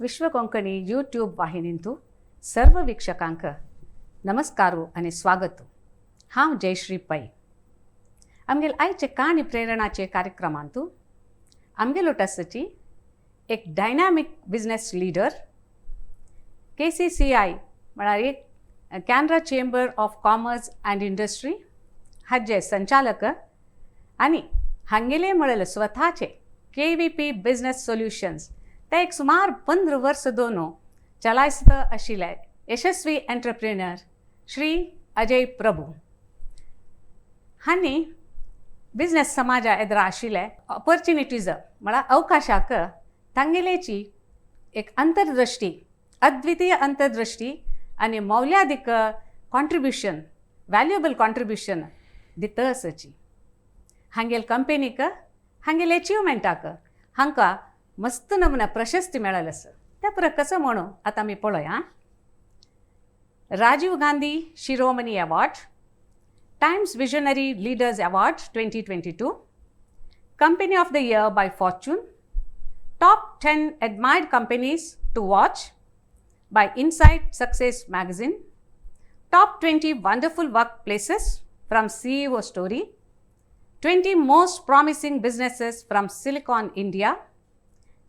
विश्व Konkani YouTube वाहिनींतु सर्व वीक्षकांक नमस्कारू आनी स्वागत. हांव जयश्री पै. आमगेले आयचे काणी प्रेरणाचे कार्यक्रमांतु आमगेलो आसाची एक डायनामीक बिजनेस लिडर, केसीसीआय म्हळ्यार एक Canara chamber of commerce and industry हाजे संचालक आनी हांगेले म्हळेले स्वताचे केव्हीपी बिजनेस सोल्युशन्स ते एक सुमार 15 वर्स दोनू चलायस्त आशिल्ले यशस्वी एंटरप्रेनर श्री अजय प्रभू हांणी बिजनेस समाजा एदरा आशिल्ले ऑपॉर्च्युनिटीज म्हळ्यार अवकाशाक तांगेलेची एक अंतर्दृष्टी, अद्वितीय अंतर्दृष्टी आनी मौल्यादीक कॉन्ट्रिब्युशन, व्हॅल्युएबल कॉन्ट्रिब्युशन दिता आसाची. हांगेल कंपनीक, हांगेले अचिवमेंटाक हांकां मस्त नमुना प्रशस्ती मेळ्ळें आसा. त्या पुरो कसो म्हणू आतां आमी पळोवया. राजीव गांधी शिरोमणी award, Times Visionary Leaders Award 2022, Company of the Year by Fortune, Top 10 Admired Companies to Watch by Insight Success Magazine, Top 20 Wonderful Workplaces from CEO Story, 20 Most Promising Businesses from Silicon India,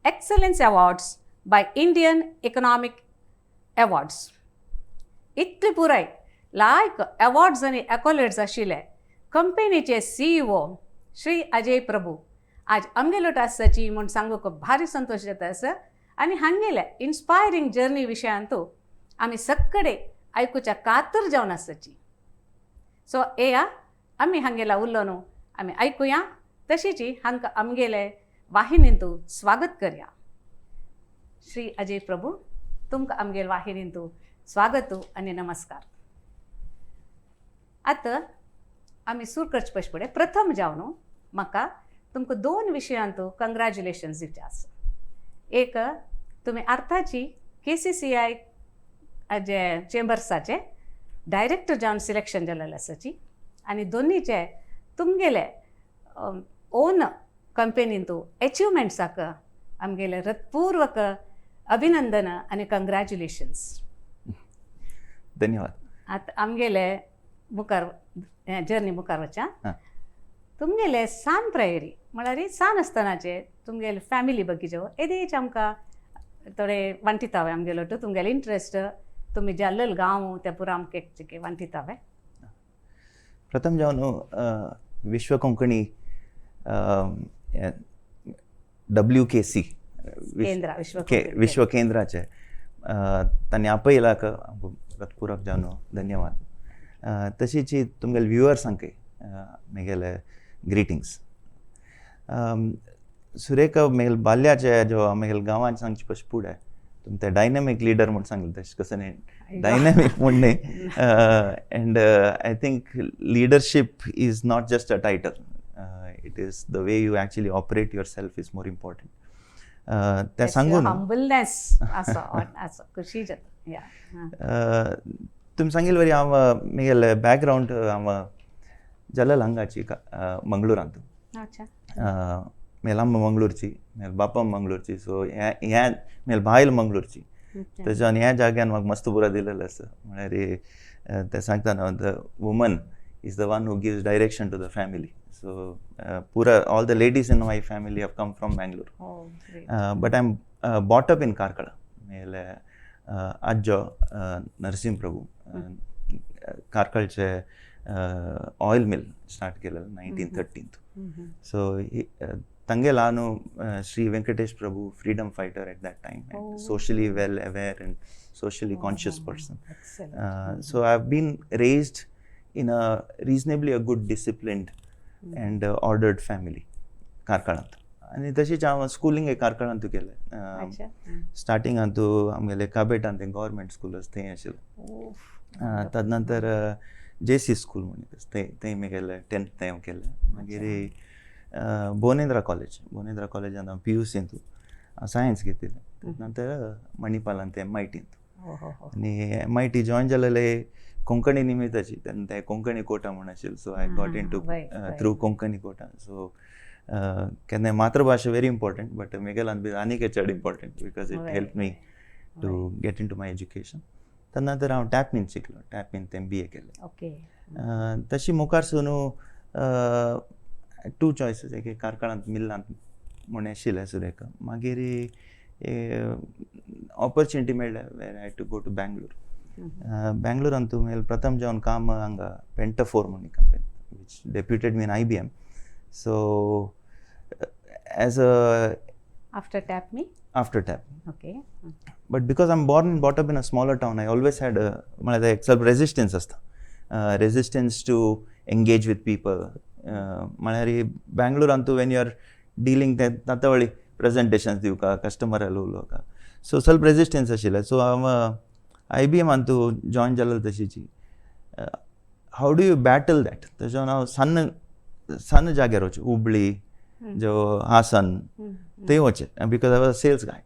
Excellence Awards by Indian Economic Awards. इतले पुराय लायक awards आनी एक्कोलेड्स आशिल्ले कंपनीचे CEO Shri Ajay Prabhu आज आमगेलो आसाची म्हूण सांगूंक भारी संतोश जाता आसा. आनी हांगेले इन्स्पायरींग जर्नी विशयांतू आमी सक्कडे आयकुच्या कातर जावन आसाची. सो येया, आमी हांगेला उरलो न्हू, आमी आयकुया. तशीच हांकां आमगेले वाहिनींतू स्वागत करया. श्री अजय प्रभू, तुमकां आमगेले वाहिनींतू स्वागत आनी नमस्कार. आतां आमी सुरू करचे पयशे फुडें प्रथम जावन न्हू म्हाका तुमकां दोन विशयांत कंग्रेच्युलेशन्स दिवचें आसा. एक, तुमी अर्थाची केसीसीआय जे चेंबर्साचे डायरेक्टर जावन सिलेक्शन जालेलें आसाची आनी दोनीचे तुमगेले ओन कंपनींतू एचिवमेंट्साक आमगेले हृत्पूर्वक अभिनंदन आनी कंग्रेच्युलेशन्स. धन्यवाद. आतां आमगेले मुखार जर्नी मुखार वच्या. तुमगेले सान प्रायरी म्हळ्यार सान आसतनाचे तुमगेले फॅमिली बगीचो येदेच आमकां थोडे वांटितावे. आमगेलो टू तुमगेले इंट्रस्ट, तुमी जाल्लेल गांव, ते पुरा आमकां एक वांटितावे. प्रथम जावन विश्व कोंकणी डब्ल्यूकेसी केंद्र विश्व विश्व केंद्राचे तांणी आपयलाक हृत्पूर्वक जावन धन्यवाद. तशीच तुमगेले व्युअर्सांकय म्हगेले ग्रिटिंग्स. सुरेखा, म्हगेले बाल्याचे जो म्हगेले गांवांत सांगचे पशी फुडें तुमी ते डायनामीक लिडर म्हूण सांगलें, तशें कसं न्ही, डायनामीक म्हूण न्ही. And I think leadership is not just a title, it is the way you actually operate yourself is more important. तें सांगून हंबलनेस आसा आसा, खुशी जाता या. तुमी सांगिल्ले वरी हांव म्हगेलें बॅकग्रावंड, हांव जालेल हांगाची मंगळुरांत. म्हगेले अम्मा मंगळूरची, म्हगेले बापा मंगळूरची, सो ह्या ह्या म्हगेले बायल मंगळूरची. तेच्यान ह्या जाग्यान म्हाका मस्त पुरा दिलेलें आसा. म्हळ्यार ते सांगता न्हू, the woman is the one who gives direction to the family. So पुरा all the ladies in my family have come from Mangalore. But I am brought up in Karkala. म्हगेले आज्जो नरसिंह प्रभू कार्कळचे ऑयल मिल स्टार्ट केलेलं 1913. So तांगेला न्हू Shri Venkatesh Prabhu, freedom fighter at that time, socially well aware and socially conscious person. So I've been raised in a reasonably a good, disciplined and ordered family कार्कळांत. आनी तशीच हांव Schooling कार्कळांत केलें. स्टार्टिंगांतू आमगेले काबेटांत तें गव्हर्मेंट स्कूल आसा थंय आशिल्लें. तदनंतर जेसी स्कूल म्हणून थंय थंय केलें, टेंथ थंय हांव केलें. मागीर भुवनेंद्रा कॉलेज, भुवनेंद्रा कॉलेजांत हांव पीयूसींत सायन्स घेतिल्लें. नंतर मणिपालांत एमआयटींत. हो हो हो आनी एमआयटी जॉयन जालेले कोंकणी निमित्ताची. तेन्ना ते कोंकणी कोटा म्हूण आशिल्लो, so I got into through Konkani quota. So केन्नाय मातृभाशा व्हेरी इम्पॉर्टंट, बट मेगेलान बी आनीक चड important because it help me to get into my education. तेन्ना तर हांव टॅपमीन शिकलो, टॅपमीन एमबीए केलें. तशी मुखार सून टू चॉयसीस, एक कार्कळांत मिल्लांत म्हूण आशिल्लें सुरेखा, मागीर ऑपॉर्च्युनिटी मेळ्ळें where I to go to Bangalore. बँगलोरांत तूं प्रथम जेवन काम हांगा पेंटाफोर म्हणून company which deputed me in IBM. So as a after TAPMI? After tap. But because I am born and brought up in a smaller town, I always had म्हळ्यार एक self resistance आसता, resistance to engage with people. म्हळ्यार बँगलोरांत तूं when you are dealing ते तांतवळी presentations दिवका, कस्टमरालो उलोवका, so self resistance आशिल्लें. So हांव आयबीएमान तूं join जालो तशीची how do you battle that, तशें हांव सन्न सन्न जाग्यार वचूं, हुबळी जो हासन थंय वचें because I was a sales guy.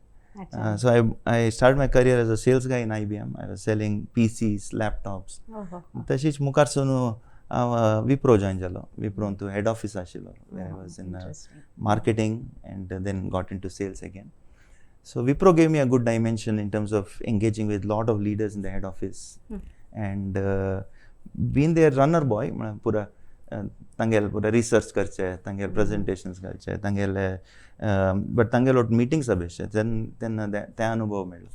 So I started my career as a sales guy in IBM. I was selling PCs, laptops. तशीच मुखार सून हांव विप्रो जॉयन जालो. विप्रोन तूं हेड ऑफिस आशिल्लो. I was in marketing and then got into sales again. So Wipro gave me a good dimension in terms of engaging with lot of leaders in the head office and being their runner boy. म्हळ्यार पुरा तांगेले पुरा research करचे, तांगेले presentations घालचे, तांगेले but तांगेले meetings अभ्यासचे, तेन्ना ते अनुभव मेळ्ळो.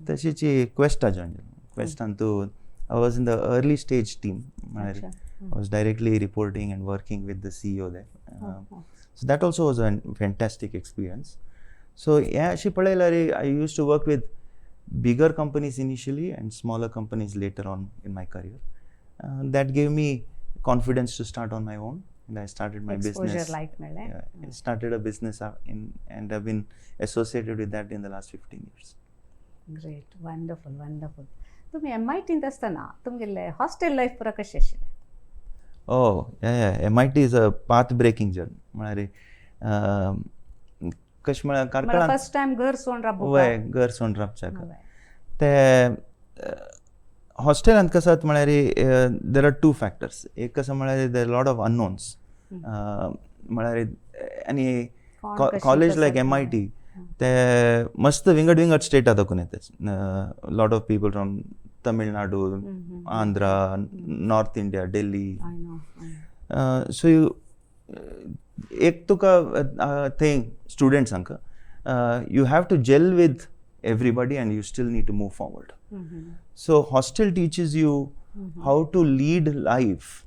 तशीच क्वेस्टा जॉयन जालो. क्वेस्टान तूं I was in the early stage team, म्हळ्यार I was directly reporting and working with the CEO there. So that also was a fantastic experience. So हें अशें पळयल्यार I used to work with bigger companies initially and smaller companies later on in my career. That gave me confidence to start on my own, and I started my exposure business. लायक मेळ्ळें. Yeah, I started a business in and I've been associated with that in the last 15 years. Great, wonderful, wonderful. तुमी एमआयटींत आसतना तुमगेले hostel life पुरा कशें आशिल्लें? Oh, yeah. MIT is a path breaking journey. म्हळ्यार कशें म्हळ्यार कार्कळांत first time घर सोडून राबूं. वय, घर सोडून राबच्याक ते हॉस्टेलांत कसं जाता म्हळ्यार there are two factors. एक कसं म्हळ्यार there lot of unknowns, म्हळ्यार आनी कॉलेज लायक एमआयटी ते मस्त विंगड विंगड स्टेटा दाखोवन येतात, lot of people from Tamil Nadu, Andhra, North India, Delhi. So you एक तुका थंय स्टुडंट्सांक you have to gel with everybody and you still need to move forward. So hostel teaches you how to lead life,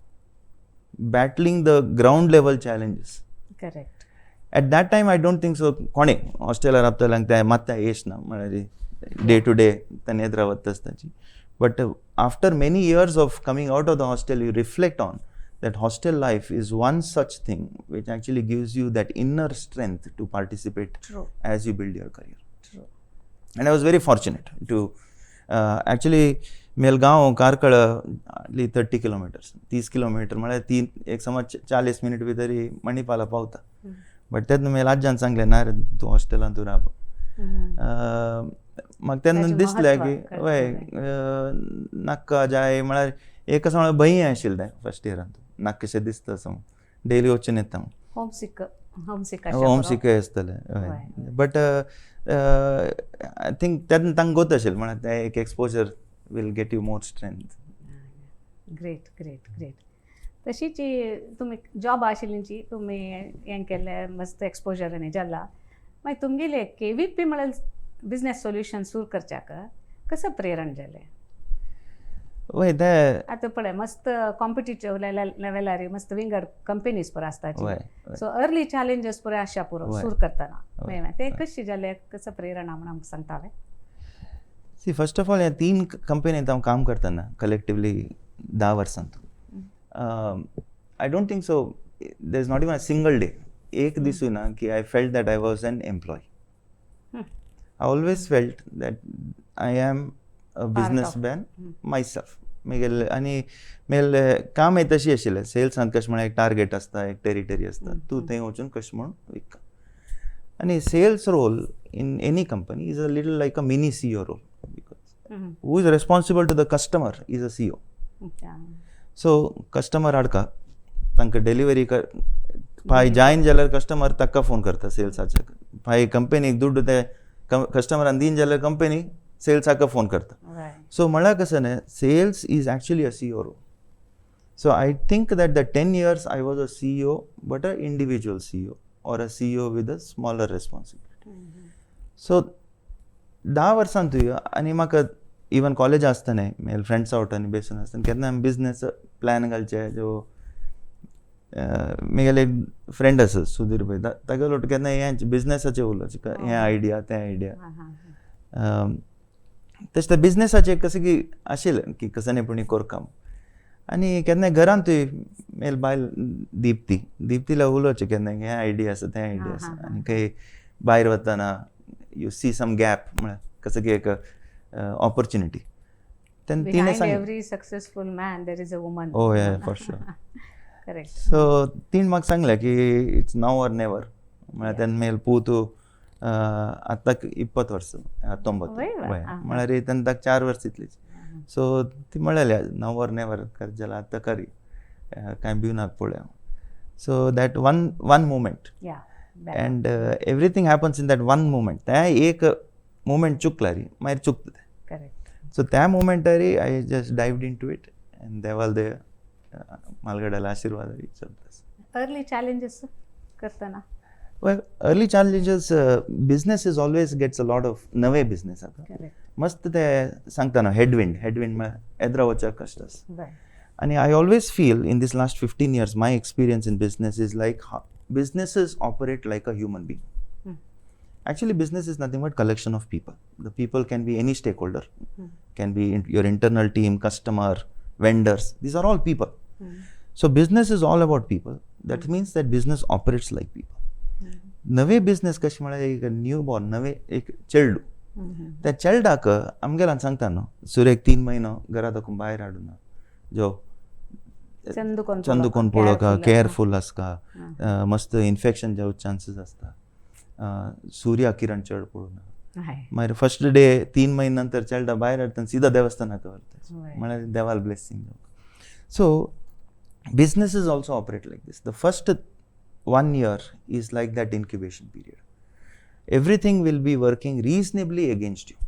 battling the ground level challenges. Correct At that time, I don't think so. कोणे हॉस्टेलार राबतल्यांक ते मात्ता येश ना, म्हळ्यार day two day तेन्ना रावत आसताची. But after many years of coming out of the hostel, you reflect on that hostel life is one such thing which actually gives you that inner strength to participate true as you build your career. True And I was very fortunate to actually मेल गांव Karkala hardly 30 kilometres, 30 kilometre, म्हळ्यार तीन एक समज 40 minute भितर मणिपाला पावता. But तेन्ना mail आज्यान सांगलें, ना रे, तूं हॉस्टेलान तूं राब. म्हाका तेन्ना ताचें दिसलें म्हत्व की कळ्ळें. वय, नाका जाय, म्हळ्यार एक असो म्हळ्यार भंय आशिल्लें फर्स्ट इयरान, नाका कशें दिसता असो, डेली वचून येता. होम सिक, होम सिक. होम सिक आसतलें. बट I think तेन्ना तांकां गोत आशिल्लें, म्हळ्यार तें एक exposure will get you more strength. Great great great. तशीच तुमी जॉब आशिल्ली, तुमी हें केल्लें, मस्त एक्सपोजर आनी जाला. मागीर तुमगेले केव्हीपी म्हळ्यार बिजनेस सोल्युशन सुरू करच्याक कसं प्रेरण जालें? वय, ते आतां पळय, मस्त कॉम्पिटिटिव्ह लेवलार मस्त विंगड कंपनीज पुरो आसता. वय वय. सो अर्ली चॅलेंजीस पुरो आशा पुरो सुरू करतना ते कशी जाले, कसं प्रेरणा म्हणून आमकां सांगता हांवें? सी, फर्स्ट ऑफ ऑल, ह्या तीन कंपनीत हांव काम करतना कलेक्टिवली 10 वर्सांत, I don't think so there is not even a single day, एक दिसूय ना की I felt that I was an employee. I always felt that I am a businessman myself. मागीर आनी मेल काम हें तशी आशिल्लें, सेल्सान कशें म्हळ्यार एक टार्गेट आसता, एक टेरिटरी आसता, तूं थंय वचून कशें म्हूण विकता. आनी sales role in any company is a little like a mini CEO role because who is responsible to the customer is a CEO. So customer हाडका, तांकां डिलिव्हरी पाय जायन जाल्यार कस्टमर ताका फोन करता सेल्साच्या. पाय कंपनीक दुड्डू ते कस्टमरान दीन जाल्यार कंपनी सेल्साक फोन करता. सो म्हळ्यार कसं न्ही, sales is actually a CEO role. So I think that the 10 years I was a CEO, but a individual CEO or a CEO with a smaller responsibility. So 10 वर्सांतूय आनी म्हाका even college आसतना म्हजे friends out बेसून आसतना केन्ना आमी business plan घालचे जो म्हगेले एक फ्रेंड आसा सुधीर भाई, तागेलो केन्ना हें बिजनेसाचें उलोवचें, हें आयडिया, तें आयडिया. तशें ते बिजनेसाचें कशें की आशिल्लें की कसं न्ही पूण कोरका. आनी केन्नाय घरांतूय म्हगेले बायल दीप्ती, दीप्तीला उलोवचें केन्ना, हें आयडिया आसा, तें आयडिया आसा. आनी खंय भायर वतना you see some gap, म्हळ्यार कसं की एक ऑपॉर्च्युनिटी, तेन्ना तिणें Behind सांगलें. Every successful man, there is a woman. Oh, yeah, for sure. Correct. So तिणें म्हाका सांगलें की it's now or never. म्हळ्यार तेन्ना म्हगेलो पूत आतां 20 वर्सां, 19. वय वा. वय. म्हळ्यार तेन्ना ताका 4 वर्सां इतलीच. सो ती म्हणलेली, नाव ऑर नेवर कर जाल्यार आतां करी, कांय भिवनाका पळोवया. So that one moment and everything happens in that one moment. तें एक मुमेंट चुकल्यार मागीर चुकता तें. करेक्ट. सो त्या मुमेंटार I just dived into it and देवाल दे म्हालगड्याला आशिर्वाद चलता. अर्ली चॅलेंजेस करतना? Well, early challenges, business is always gets a lot of नवे बिझनेस आता करेक्ट. मस्त ते सांगता ना हेडविंड. हेडविंड म्हळ्यार एदरा वचपाक कश्ट आसा. आनी I always feel in this last 15 years my experience in business is like businesses operate like a human being. Actually, business is nothing but collection of people. The people can be any stakeholder, can be in your internal team, customer, vendors. These are all people. So business is all about people. That means that business operates like people. नवे business कशें म्हळ्यार एक new born, नवे एक चेडू. त्या चेडवाक आमगेल्यान सांगता न्हू, सुरेक 3 म्हयनो घरा दाखोवन भायर हाडूना जो चंदू कोण. चंदू कोण पळोवका, केअरफूल आसका, मस्त इन्फेक्शन जावचे चान्सीस आसता, सूर्या किरण चड पळोवना. मागीर फर्स्ट डे 3 म्हयने नंतर चेडा भायर हाडटा, सिधा देवस्थानाक व्हरता, म्हळ्यार देवाल ब्लेसिंग जावंक. So businesses also operate like this. The first one year is like that incubation period. Everything will be working reasonably against you.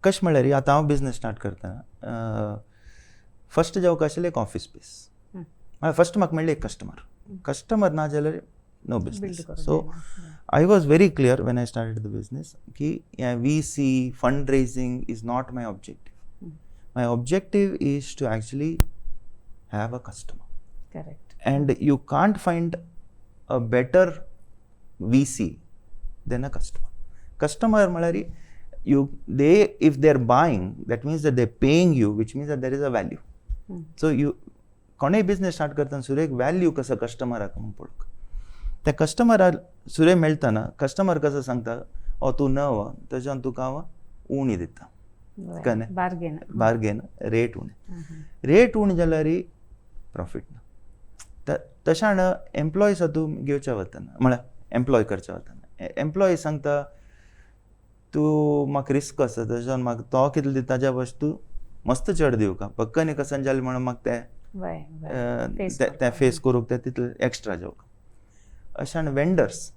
कशें म्हळ्यार आतां हांव बिजनेस स्टार्ट करतना फर्स्ट जावंक आशिल्लें एक ऑफिस स्पेस. म्हळ्यार फर्स्ट म्हाका मेळ्ळें एक कस्टमर. कस्टमर ना जाल्यार no business. So I was very clear when I started the business की VC fund raising is not my objective. My objective is to actually have a customer. Correct. And you can't find a better VC than a customer. Customer म्हळ्यार you they if they are buying, that means that they're paying you, which means that there is a value. So you कोणूय business start करतना सुरेक value कसो कस्टमराक म्हूण पळोवंक. त्या कस्टमराक सुरे मेळटना customer कसो सांगता, ओ तूं नवो, तेज्यान तुका हांव उणी दिता. कने? Bargain. Bargain, rate उणें. रेट उणें जाल्यार प्रॉफीट ना. तशान एम्प्लॉय तूं घेवच्या वतना, म्हळ्यार एम्प्लॉय करच्या वतना एम्प्लॉय सांगता, तूं म्हाका रिस्क आसा, तशान म्हाका तो कितलो दिता ताज्या परस तूं मस्त चड दिवका पक्कनी कसन जालें म्हणून म्हाका तें तें फेस करूंक तें तितलें एक्स्ट्रा जावका. अशें आनी वेंडर्स,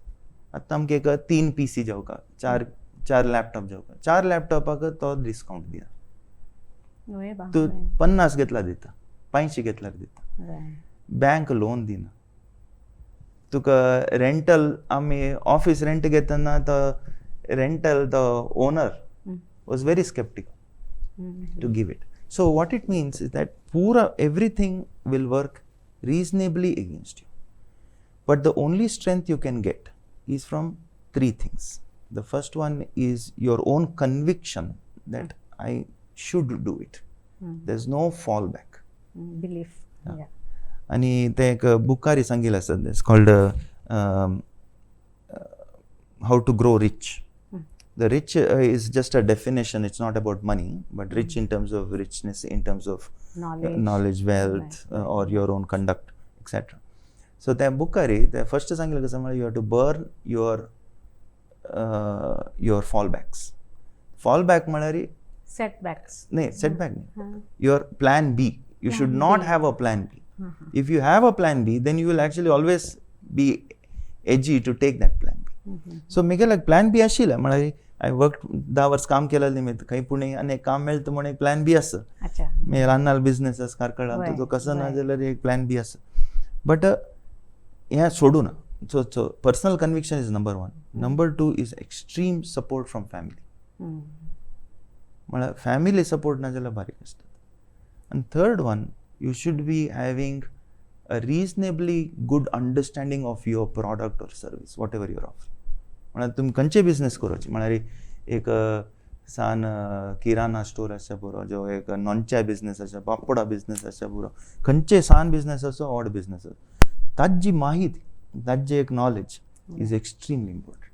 आतां आमकां एक तीन पीसी जावका, चार चार लॅपटॉप जावका, चार लॅपटॉपाक तो डिस्कावंट दिना. तूं 50 घेतल्यार दिता, 500 घेतल्यार दिता. बँक लोन दिना तुका. रेंटल, आमी ऑफिस रेंट घेतना तो rental the owner was very skeptical to give it. So what it means is that pura everything will work reasonably against you. But the only strength you can get is from three things. The first one is your own conviction that I should do it. There's no fallback. Belief. आणि ते एक बुकारी सांगिल्लें आसा, it's called How to Grow Rich. The rich is just a definition. It's not about money, but rich in terms of richness, in terms of knowledge, knowledge, wealth, or your own conduct, etc. So त्या बुकारी ते first सांगिल्लें कसं म्हळ्यार you have to burn your fall backs. Fall back म्हळ्यार setbacks. न्ही, setback न्ही, your plan B. You should Plan not B. Have a plan B. If you have a plan B, then you will actually always be edgy to take that plan B. So म्हगेले plan B आशिल्लें, म्हळ्यार I work 10 वर्स काम केलें निमित्त खंय पूण आनी एक काम मेळटा म्हूण एक प्लॅन बी आसा. मागीर रान्नाल बिजनेस आसा कार्कळान, तो कसो ना जाल्यार एक प्लॅन बी आसा. बट हें सोडूं ना. So personal conviction is number one. Number two is extreme support from family. म्हळ्यार फॅमिली सपोर्ट ना जाल्यार बारीक आसता. आनी third one, you should be having a reasonably good understanding of your product or service, whatever you're offering. म्हळ्यार तुमी खंयचे business करोची, म्हळ्यार एक सान किराणा स्टोर आसा पुरो, जो एक नॉनच्या बिजनेस आसा, पापडा बिजनेस आसा पुरो, खंयचे सान बिजनेस आसो व्हड बिजनेस आसो, ताजी माहिती, ताजें एक नॉलेज is extremely important.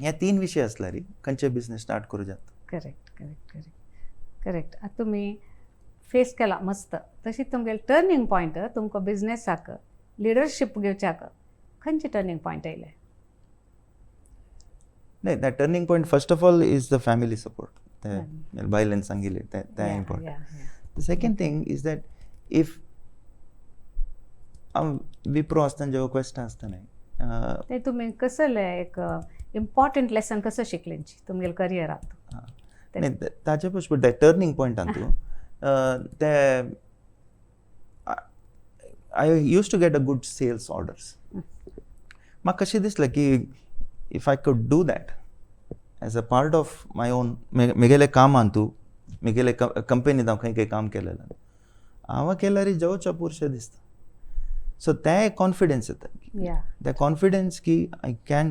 हे तीन विशय आसल्यार खंयचे बिजनेस स्टार्ट करूं जाता. Correct correct correct correct. आतां तुमी फेस केला मस्त, तशी तुमगेले टर्निंग पॉयंट तुमकां बिजनेसाक लिडरशीप घेवच्याक खंयचे टर्निंग पॉयंट येयले? नाही, that turning point first of all is the family support. ते बायलेन सांगिल्लें तें तें important. The second thing is that if हांव विप्रो आसतना, जेव्हा क्वेस्ट आसतना ते तुमी कसले एक इम्पॉर्टंट लेसन कसं शिकलेंची तुमगेले करियरात? नाही, ताचे पयस पण टर्निंग पॉयंटान तूं ते I used to get a good sales orders. म्हाका कशें दिसलें की if I could do that as a part of my own म्हगेले कामान तूं म्हगेले कंपनीत हांव खंय खंय काम केलेलें हांव केल्यार जेवच्या पुरशें दिसता. सो तें एक कॉन्फिडन्स येता, ते कॉन्फिडन्स की I can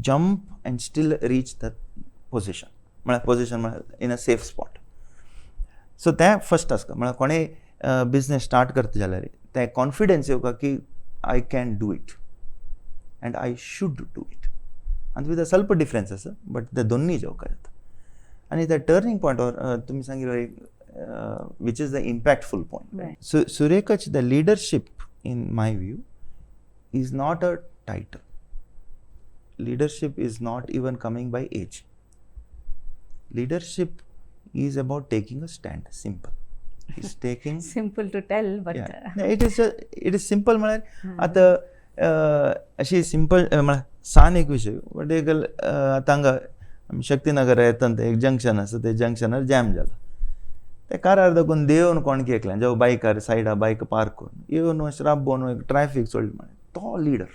jump and still reach the position, म्हळ्यार पोजिशन म्हळ्यार in a safe spot. So तें फर्स्ट आसता, म्हळ्यार कोणेय बिजनेस स्टार्ट करता जाल्यार तें कॉन्फिडन्स येवका की I can do it and I should do it. आनी भितर ಸ್ವಲ್ಪ डिफरन्स आसा, बट ते दोन्ही जेवका जाता. आनी त्या टर्निंग पॉयंटार तुमी सांगिल्लें which is the impactful point, सुरेकच the leadership in my view is not a title. Leadership is not even coming by age. Leadership is about taking a stand. Simple. It's taking simple to tell, but it is simple. म्हळ्यार आतां अशी simple म्हळ्यार सान एक विशय, but एक आतां हांगा आमी शक्तीनगर येतना एक जंक्शन आसा, ते जंक्शनार जॅम जाला. ते कारार दाखोवन देवन कोणकी एकल्यान जेव्हा बायकार सायडा बायक पार्क करून येवन अशें राबोवन एक ट्रॅफीक सोडली, म्हळ्यार तो लिडर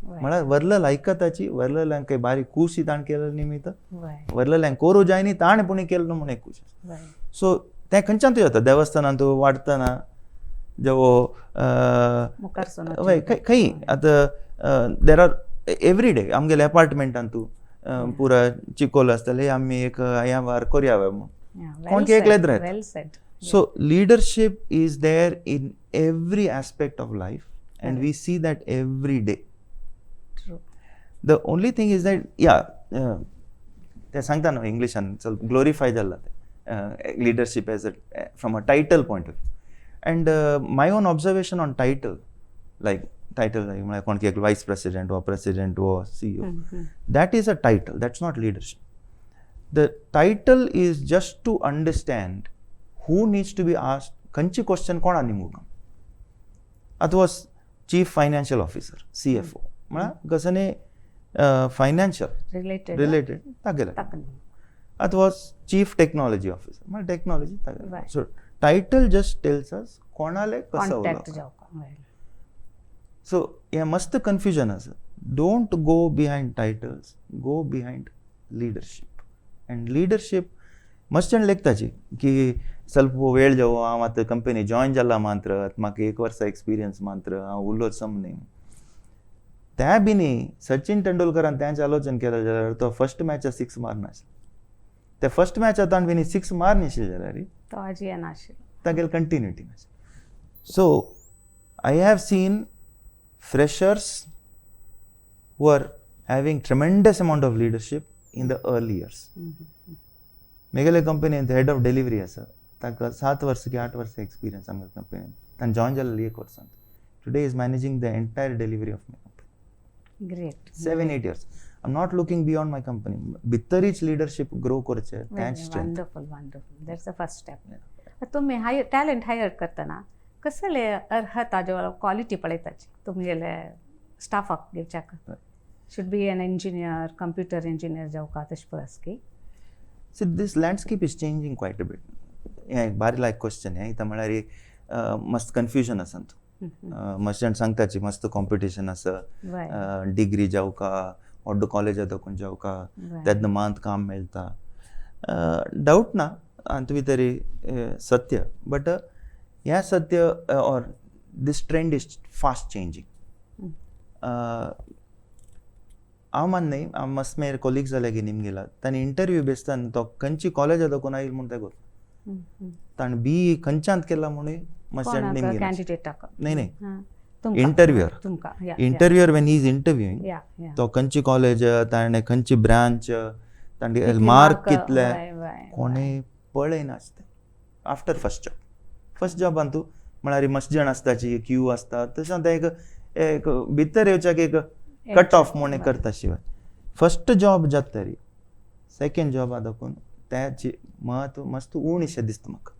म्हळ्यार वरलेलो आयकताची, वरलेल्यांक काही बारीक खुशी ताणें केलें निमित्त, वरलेल्यांक कोरू जाय न्ही ताणें पूण केलें म्हूण एक खुशी. सो तें खंयच्यान येता, देवस्थानान तूं वाडटना जेवो हय खंय आतां there are every day आमगेले एपार्टमेंटान तूं पुरा चिकोल आसताले, आमी एक ह्या वार कोरया म्हूण कोण एकलेच राहता. So leadership is there in every aspect of life and we see that every day. The only thing is that या ते सांगता न्हू इंग्लिशान चल ग्लोरिफाय जाला तें leadership as a from a title point of view. And my own observation on title, like title like म्हळ्यार कोण एक वायस प्रेसिडेंट वा प्रेसिडेंट वा CEO, that is a title, that's not leadership. The title is just to understand who needs to be asked, खंयची question कोणा निमूक. अथवा chief financial officer CFO म्हळ्यार कसने फायनान्शियल रिलेटेड तागेले, अथवा चीफ टेक्नॉलॉजी ऑफिसर म्हळ्यार टेक्नॉलॉजी तागेले. So title just tells us कोणाले कसो उलोवप. सो हें मस्त कन्फ्युजन आसा. Don't go behind titles, go behind leadership. And leadership मस्त जाण लेखताची की ಸ್ವಲ್ಪ वेळ जावो हांव आतां कंपनी जॉयन जाला मात्र, आतां म्हाका एक वर्सा एक्सपिरियन्स मात्र हांव उलोत सम न्ही. त्या बी न्ही सचिन तेंडुलकरान तेंच आलोचन केलें जाल्यार तो फर्स्ट मॅचा सिक्स मारनाशिल्लो. ते फर्स्ट मॅचा ताणें बी सिक्स मारनाशिल्ले जाल्यार तो आजी येनाशिल्लो, तागेली कंटिन्युटी नाशिल्ली. So I have seen freshers who are having tremendous amount of leadership in the early years. मेगेले कंपनीन हेड ऑफ डिलिव्हरी आसा, ताका 7 वर्सां की 8 वर्सां एक्सपिरियन्स आमगे कंपनीन, ताणें जॉयन जाल्लें 1 वर्सान. Today is managing the entire delivery of my company. Great. 7-8 years. I am not looking beyond my company. भितरीच leadership grow करचें, तेंच strength. Wonderful, wonderful. That's the first step. तुमी हायर टॅलंट हायर करतना कसले अर्हता जो quality पळयताची तुमगेले स्टाफाक घेवच्याक? Should be an engineer, computer engineer जावका तशें पळस की? See, this landscape is changing quite a bit. हें एक बारी लायक क्वेश्चन. हें इतां म्हळ्यार एक मस्त कन्फ्युजन आसा तूं. मस्त जाण सांगताची मस्त कॉम्पिटिशन आसा, डिग्री जावका, व्हडलो कॉलेजा दाखोवन जावका, तेन्ना मात काम मेळटा. डावट ना हातूंत भितर सत्य, बट ह्या सत्य or this trend is fast changing. हांव मान्नाय, हांव मस्त मेरे कोलिग्स जाल्यार की निमगेला ताणें इंटरव्यू बेसताना तो खंयची कॉलेजा दाखोवन आयल म्हूण तें ताणें बी खंयच्यांत केला म्हणून मस्त निमगेला. कॅन्डिडेटाक? न्ही न्ही, इंटरव्यूअर. तुमकां. Interviewer, when he is interviewing, तो खंयची कॉलेज, ताणें खंयची ब्रांच, ताणें मार्क कितले, कोणें पळयनासता. आफ्टर फर्स्ट जॉब, फर्स्ट जॉबान तूं म्हळ्यार मस्त जाण आसताची, क्यू आसता, तशें आतां एक एक भितर येवच्याक एक कट ऑफ म्हूण करता. शिवाय फर्स्ट जॉब जाता तरी सेकेंड जॉबा दाखोवन त्याची म्हत्व मस्त उणें दिसता म्हाका.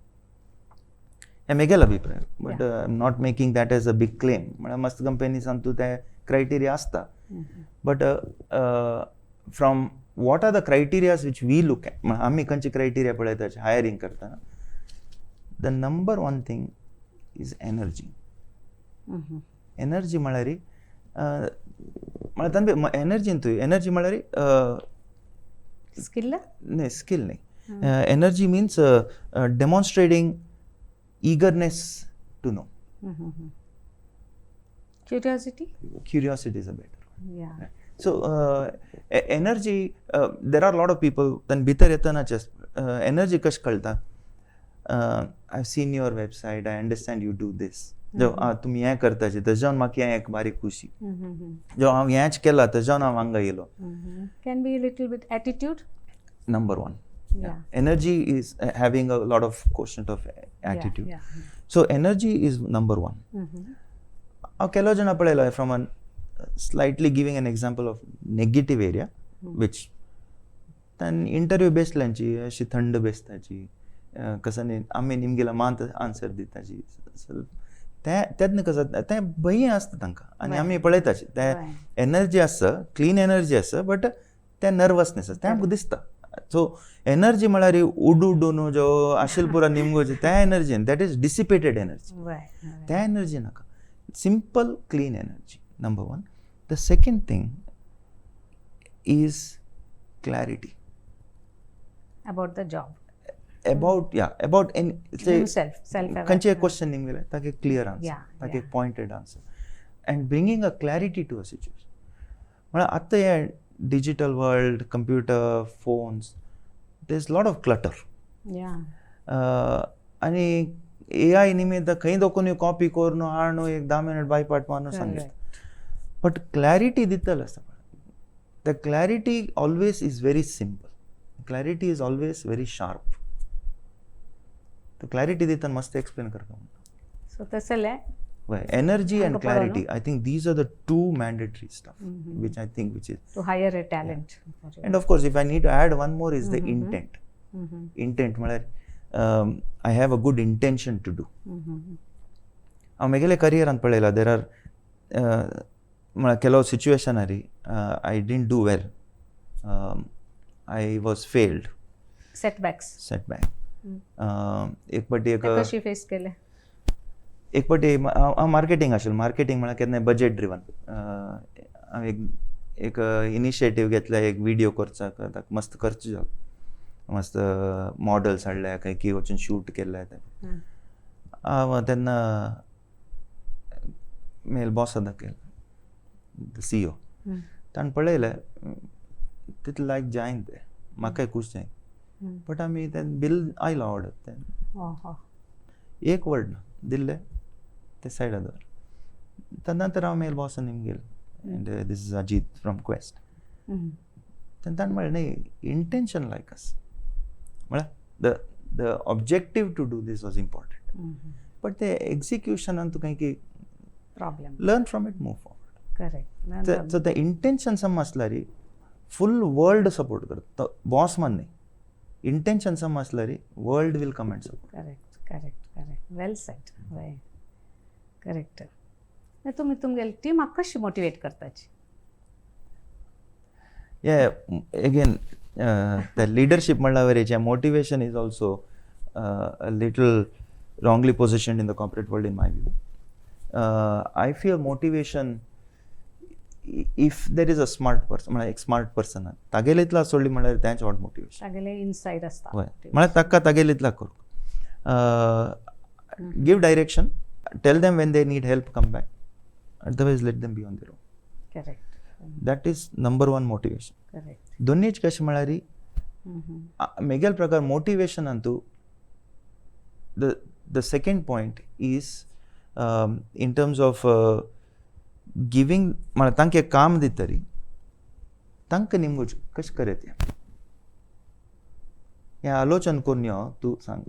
हें म्हगेलो अभिप्राय, but I am not making that as a big claim. म्हळ्यार मस्त कंपनीसान तूं ते क्रायटेरिया आसता, but from what are the criterias which we look at, आमी खंयचे क्रायटेरिया पळयता हायरींग करतना, the number one thing is energy. Energy म्हळ्यार म्हळ्यार तांचे एनर्जी न्हू, एनर्जी म्हळ्यार स्किल. न्ही, स्किल न्ही. Energy means demonstrating eagerness to know. Curiosity. Curiosity is a better. So energy, there are lot of people तांणी भितर येतनाच एनर्जी कशें कळटा? I seen your website, I understand you do this. तुमी हें करताचे तेज्यान म्हाका हें एक बारीक खुशी, जो हांव हेंच केलां तेज्यान हांव हांगा येयलो. Can be little bit attitude. Number one, energy is having a lot of quotient of attitude. So energy is number one. हांव केलो जाणा पळयलो, from an slightly giving an example of negative area, which तांणी interview बेसल्यांची अशी थंड बेसताची, कसं न्ही आमी निमगेला मात आन्सर दिताची, तें तेन्ना कसं तें भंय आसता तांकां आनी आमी पळयताची तें एनर्जी आसता, क्लीन एनर्जी आसता, बट तें नर्वसनेस आसता, तें आमकां दिसता. सो एनर्जी म्हळ्यार उडू उडू न्हू जो आशिल पुरा निमगो, तें energy, that is dissipated energy. तें एनर्जी नाका. Simple clean energy, number one. The second thing is clarity. About the job. About, yeah, about any himself, self. खंयचे क्वेश्चन निमगेले ताका एक क्लियर आन्सर, ताका एक pointed answer and bringing a clarity to a situation. म्हळ्यार आतां हें digital world, computer, phones, there is lot of clutter. आनी ए I निमित्त खंय दोकून कॉपी करून हाडून एक 10 मिनट बायपाट मारून सांगता, बट क्लॅरिटी दितलो आसता. The clarity always is very simple, clarity is always very sharp. Clarity दितना मस्त एक्सप्लेन करता. सो तसलें. Energy and clarity, I think these are the two mandatory stuff which I think which is to hire a talent. And of course, if I need to add one more, is the intent. Intent म्हळ्यार I have a good intention to do. हांव म्हगेले करियरान पळयला, there are म्हळ्यार ಕೆಲವು situation आरी I didn't do well, I was failed. Setbacks. Setback. एक पाटी एक कशी फेस केले? एक पाटी हांव मार्केटींग आशिल्लो. मार्केटींग म्हळ्यार केन्नाय बजेट ड्रिवन. हांवें एक एक इनिशिएटीव घेतले, एक विडियो करचाक, ताका मस्त खर्च जालो, मस्त मॉडल्स हाडले, खंय की वचून शूट केल्ले ते. हांव तेन्ना मेल बॉसा दाखयलें, सीईओ. ताणें पळयलें, तितलें लायक जायना तें, म्हाकाय खूश जायना, बट आमी तें बील आयलो ऑर्डर तें, एक वर्ड ना दिल्ले, ते सायडा दवर. तेन्ना तर हांव mail बॉसा निमगेल, and this is Ajit from Quest. तेन्ना ताणें म्हणलें, न्ही, इंटेन्शन लायक आसा, म्हळ्यार the objective to do this was important, but ते एक्झिक्युशनान तुका की problem. Learn from it, move forward. Correct. So ते इंटेन्शन सम आसल्यार फूल वर्ल्ड सपोर्ट करता. बॉस मान न्ही, इंटेन्शन सम आसल्यार world will come and support. Correct, correct, correct. Well said. Correct. तुमी तुमगेले टिमाक कशी motivate करताची? Yeah, again, the leadership म्हणल्यार motivation is also a little wrongly positioned in the corporate world, in my view. I feel motivation, if there is a smart person, म्हळ्यार एक smart person तागेले इतला सोडली म्हणल्यार तेंच what motivation. तागेले Insight आसता. हय, म्हळ्यार ताका तागेले इतला करूंक give direction, tell them when they need help, come back, otherwise let them be on their own. Correct. That is number one motivation. Correct. दोन्हीच कशें म्हळ्यार मेगेल प्रकार motivation Antu the second point is in terms of giving, म्हळ्यार तांकां एक काम दितरी तांकां निमगोच कशें करत हें हें आलोचन करून यो तूं सांग.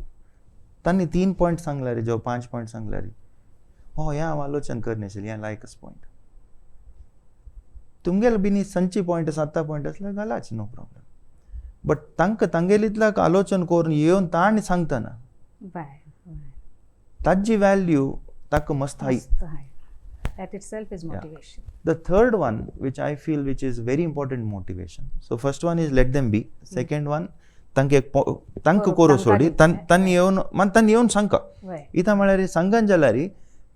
तांणी 3 पॉयंट सांगला रे, जो 5 पॉयंट सांगला रे, हो हें हांव आलोचन करनाशिल्लें, हें लायकस पॉयंट तुमगेले बीन संची पॉयंट 7 पॉयंट आसल्यार घालाच, नो प्रॉब्लम. बट तांकां तांगेलीतल्याक आलोचन करून येवन ताणें सांगतना ताजी व्हॅल्यू ताका मस्त हाय. That itself is motivation. The third one, which I feel which is very important motivation. So first one is let them be. Second one, तांकां एक तांकां करूं सोडी तांणी येवन मान तांणी येवन सांगका इतां म्हळ्यार सांगन जाल्यार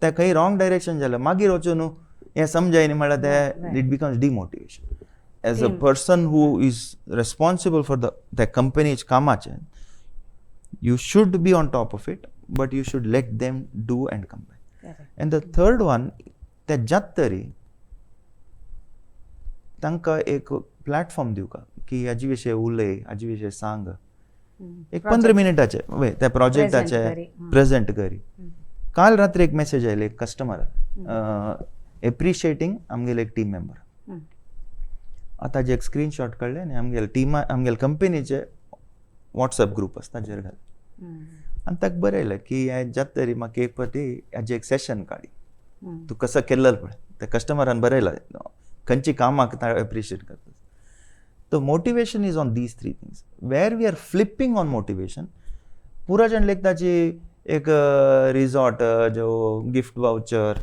ते खंय रॉंग डायरेक्शन जाल्यार मागीर वचून हें समजायनी म्हळ्यार ते it becomes demotivation. As a person who is responsible for the कंपनीच कामाचें, you should be on top of it, but you should let them do and come back. And the third one, ते जात तरी तांकां एक platform दिवका की हाजे विशय उलय, हाजे विशय सांग, एक 15 मिनटाचे वय त्या प्रोजेक्टाचे प्रेजेंट करी. काल रात्री एक मेसेज आयले एक कस्टमर एप्रिशिएटींग आमगेले एक टीम मेंबर. आतां ताजे एक स्क्रीनशॉट काडले आनी आमगेले टिमा आमगेले कंपनीचे वॉट्सएप ग्रूप आसा ताजेर घाले आनी ताका बरयलें की हें जाता तरी म्हाका एक फावटी हाजें एक सेशन काडी, तूं कसो केल्लो पळय. त्या कस्टमरान बरयलां खंयची कामाक एप्रिशिएट करता. The motivation is on these 3 things. Where we are flipping on motivation, पुरा जण लेखताची एक रिजॉर्ट, जो gift voucher,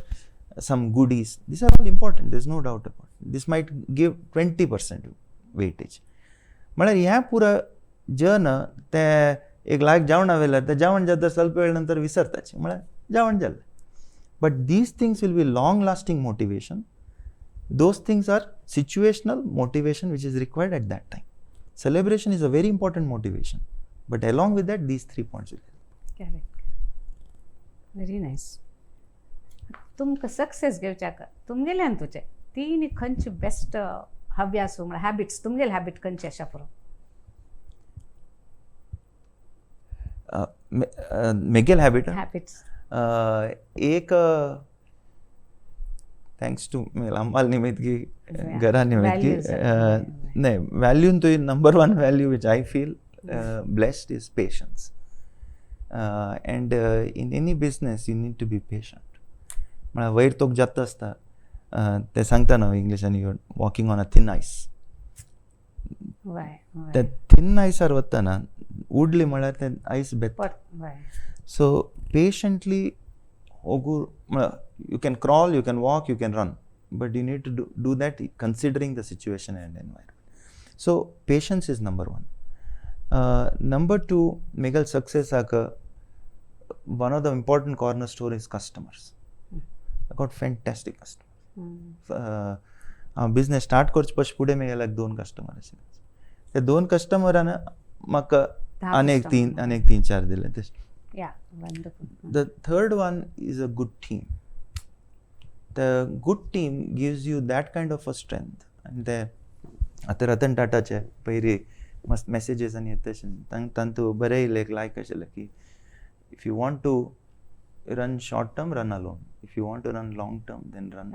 some goodies, these are all important, there is no doubt about it. This might give 20% weightage. म्हळ्यार ह्या पुरा जन ते एक लायक जेवणा वेल्यार ते जेवण जाता स्वल्प वेळ नंतर विसरताचे, म्हळ्यार जेवण जालें. But these things will be long lasting motivation. Those things are situational motivation which is required at that time. Celebration is a very important motivation, but along with that these 3 points will help. Correct. Very nice. तुमकां success घेवच्याक तुमगेल्यान तुजे तीन खंयचे best हव्यास म्हळ्यार habits, तुमगेले habit खंयचे आशा पुरो? मेगेल habit habits एक thanks to Ammal निमित्त की घरा निमित्त की नाही व्हॅल्यून तुवें number 1 value which I feel blessed is patience. And in any business you need to be patient. म्हळ्यार वयर तोक जाता आसता ते सांगता न्हू इंग्लिशान, you walking on a thin ice. त्या थिन आयसार वतना उडली म्हळ्यार तें आयस बेत. सो पेशंटली ओगूर म्हळ्यार you can crawl, you can walk, you can run, but you need to do that considering the situation and environment. So patience is number 1. Number 2, मेगल success आक one of the important cornerstone is customers. I got fantastic customers. हांव business start करचे पयलीं फुडें मेगेल्याक 2 customer आशिल्ले. ते 2 कस्टमरान म्हाका आनी एक 3-4 दिले. Yeah, wonderful. The third one is a good team. The good team gives you that kind of a strength. And the आतां रतन टाटाचे पयली मस्त मॅसेजीस आनी येता आशिल्ले तांतू बरयलें एक लायक आशिल्लें की if you want to run short term, run alone. If you want to run long term, then run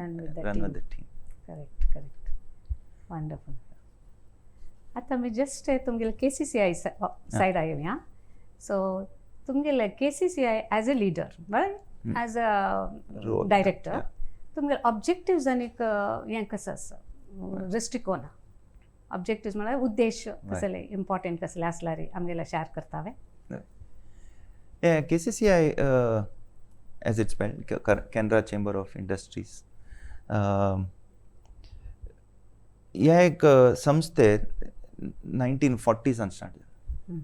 with the team. Correct, correct. Wonderful. आतां आमी जस्ट तुमगेले KCCI side आयली आं. सो तुमगेले KCCI as a leader, बरें, as a director, तुमगेले objectives आनीक हें कसो आसा दृश्टिकोन, ऑब्जेक्टिव्स म्हळ्यार उद्देश कसले इम्पॉर्टंट कसले आसल्यार आमगेले शेअर करता. KCCI As it's spelled, Canara Chamber of Industries. ह्या एक संस्थे 1940सान स्टार्ट जालें.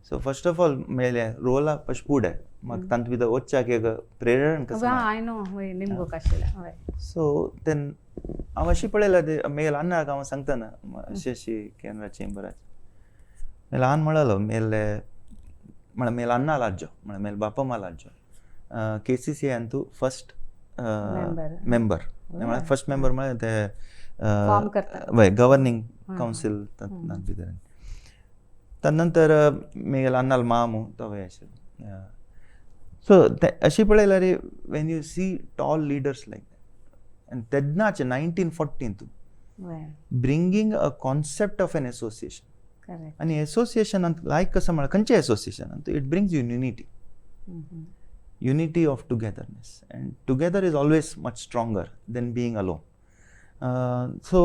सो फर्स्ट ऑफ ऑल मेले रोला पशपूड आहे म्हाका तांतूत भितर वचच्याक एक प्रेरण कसं. I know, वय, निमगो आशिल्लें, हय. सो then हांव अशी पळयला ते मेल अन्नाक हांव सांगतना अशी अशी कॅनरा चेंबराची मेल आन म्हळालो मेले म्हळ्यार मेल अन्ना लाज्जो म्हळ्यार मेल बापा लाज्जो KCC Antu first Member. Member म्हळ्यार फर्स्ट मेंबर म्हळ्यार ते Form करता. वय, गव्हर्निंग कावन्सील तातूंत भितर. तदनंतर मेगेल अन्नाल मामू तो वय आशिल्लो. सो ते अशी पळयल्यार when you see tall leaders like that आनी तेन्नाचे 1914 तूं bringing a concept of an association आनी एसोसिएशनांत लायक कसं म्हळ्यार खंयचें एसोसिएशनांत it brings unity, unity of togetherness, and together is always much stronger than being alone. So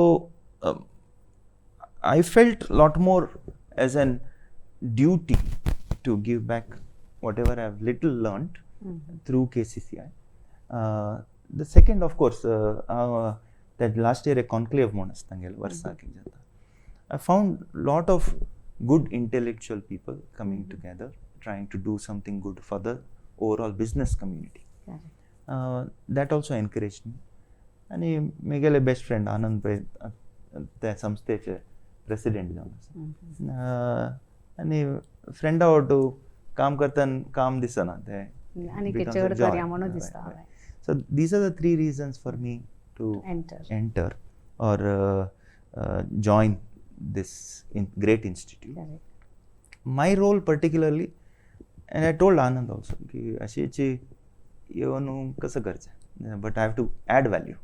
I felt lot more as an duty to give back whatever I have little learnt through KCCI. The second, of course, that last year a conclave म्हूण आसता तांगेलें वर्साक एक जाता. I found lot of good intellectual people coming together, trying to do something good for the overall business community. That also encouraged me. आनी म्हगेले best friend आनंद पै त्या संस्थेचे प्रेसिडेंट जावन आसा आनी फ्रेंडा वटू काम करतना काम दिसना तें. आनी चड करया म्हणून दिसता. So these are the three reasons for me to enter enter or join this in great institute. My role particularly, and I told Anand also की अशी येवन कसं करचें, but I have to add value.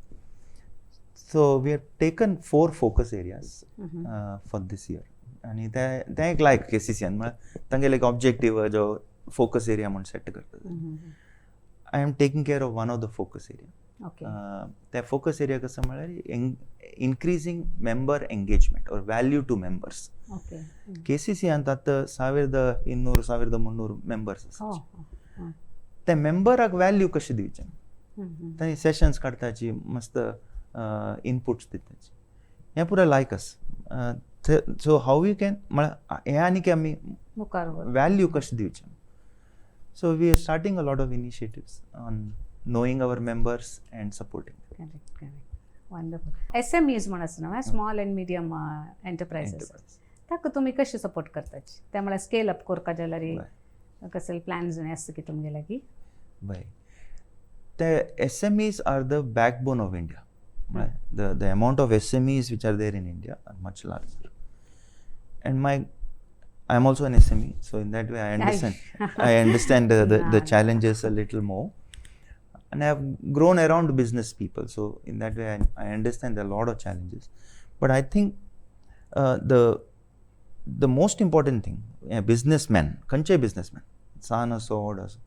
So we have taken four focus areas for this year आनी ते तें एक लायक केसीसीयान म्हळ्यार तांगेले एक ऑब्जेक्टीव जो फोकस एरिया म्हूण सेट करता. I am taking care of one of the focus area. त्या फोकस एरिया कसं म्हळ्यार increasing member engagement or value to members. केसीसीयांत आतां 1200 1300 मेंबर्स आसा. त्या मेंबराक व्हॅल्यू कशी दिवचें, तांणी सेशन्स काडटाची, मस्त इनपुट्स दिताची, हें पुराय लायक आसा. सो how you can म्हळ्यार हें आनी आमी मुखार व्हॅल्यू कशें दिवचें. So we are starting a lot of initiatives on knowing our members and supporting. Correct, wonderful. SMEs म्हण आसना, स्मॉल अँड मिडियम एंटरप्रायजीस, ताका तुमी कशें सपोर्ट करताची? ते म्हळ्यार स्केल अप करपा जाल्यार कसले प्लॅन्स आसता की तुमगे लागीं? Right. The SMEs are the backbone of India. Right? The amount of SMEs which are there in India are much larger. And I am also an SME, so in that way I understand the challenges a little more. And I have grown around business people, so in that way I understand there are a lot of challenges. But I think the most important thing, a businessman, खंयचेय businessman, सान असो व्हड असो,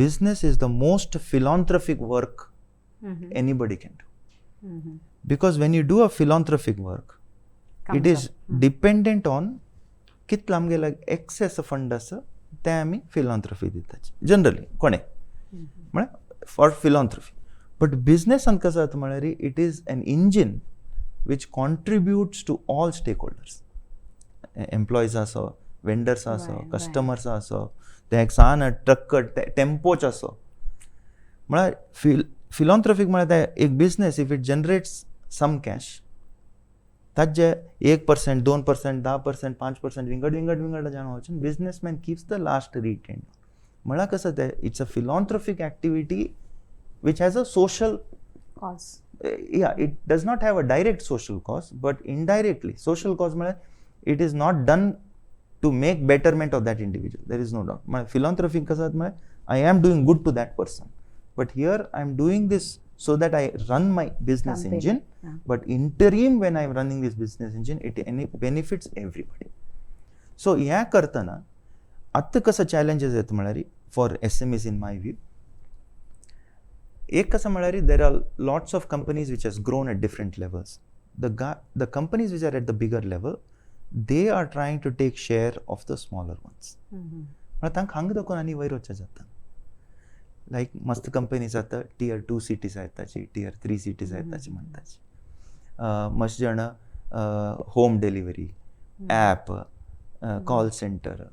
business is the most philanthropic work anybody can do. Because when you do a philanthropic work, it Comes is up. Dependent on कितलो आमगेलो access fund आसा ते आमी फिलॉन्थ्रफी दिताची जनरली कोणे म्हळ्यार फॉर फिलॉन्थ्रफी. बट बिजनेसान कसो जाता म्हळ्यार it is an engine which contributes to all stakeholders, employees आसो, वेंडर्स आसो, कस्टमर्स आसो, ते एक सान ट्रक टेम्पोच आसो. म्हळ्यार फिलॉन्थ्रफीक म्हळ्यार ते एक business, if it generates some cash, ताजे 1%, 2%, 10%, 5% विंगड विंगड विंगड जाण वचून businessman keeps the last retain. म्हळ्यार कसं तें it's a philanthropic activity which has a social cause. Yeah, it does not have a direct social cause, but indirectly social cause म्हळ्यार it is not done to make betterment of that individual, there is no doubt. म्हळ्यार philanthropy कसं जाता म्हळ्यार I am doing good to that person, but here I am doing this so that I run my business Company. Engine. But interim, when I am running this business engine, it any benefits everybody. So ह्या करतना आतां कसं challenges येता म्हळ्यार for SMEs, in my view, एक कसं म्हळ्यार there are lots of companies which has grown at different levels. The companies which are at the bigger level, they are trying to take share of the smaller ones. म्हळ्यार तांकां हांगा दाखोवन आनी वयर वचचें जाता. लायक मस्त कंपनीज आतां टियर 2 सिटीज येताची, टियर 3 सिटीज येताची म्हणटाची. मस्त जाण home delivery, app, call centre,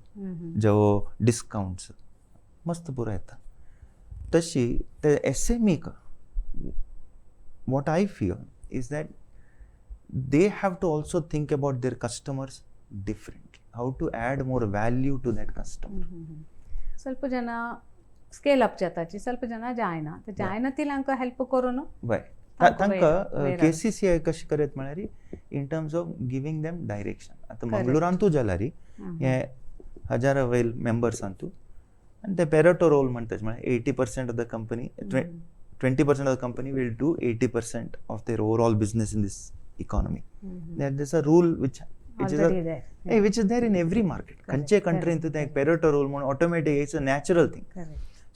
जो डिस्कावंट्स मस्त पुरो येता. तशी ते एसएमईक what I feel is that they have to also think about their customers differently, how to add more value to that customer. ಸ್ವಲ್ಪ ಜನ ಸ್ಕೇಲ್ ಅಪ್ जाताची, ಸ್ವಲ್ಪ ಜನ जायना, तर जायना ती तांकां हेल्प करून वय, तांकां केसीसीआय कशें करत म्हळ्यार in terms of giving them direction. आतां मंगळुरांतू जाल्यार हे हजारा वयल मेंबर्सांतू आनी ते पेरेटो रोल म्हणटात, म्हळ्यार 80% of the company, 20% of the company will do 80% of their overall business in this economy. There is a rule which is which is there in every market. खंयचे कंट्रीन तें एक पेरेटो रोल म्हणून automatic, it's a natural thing.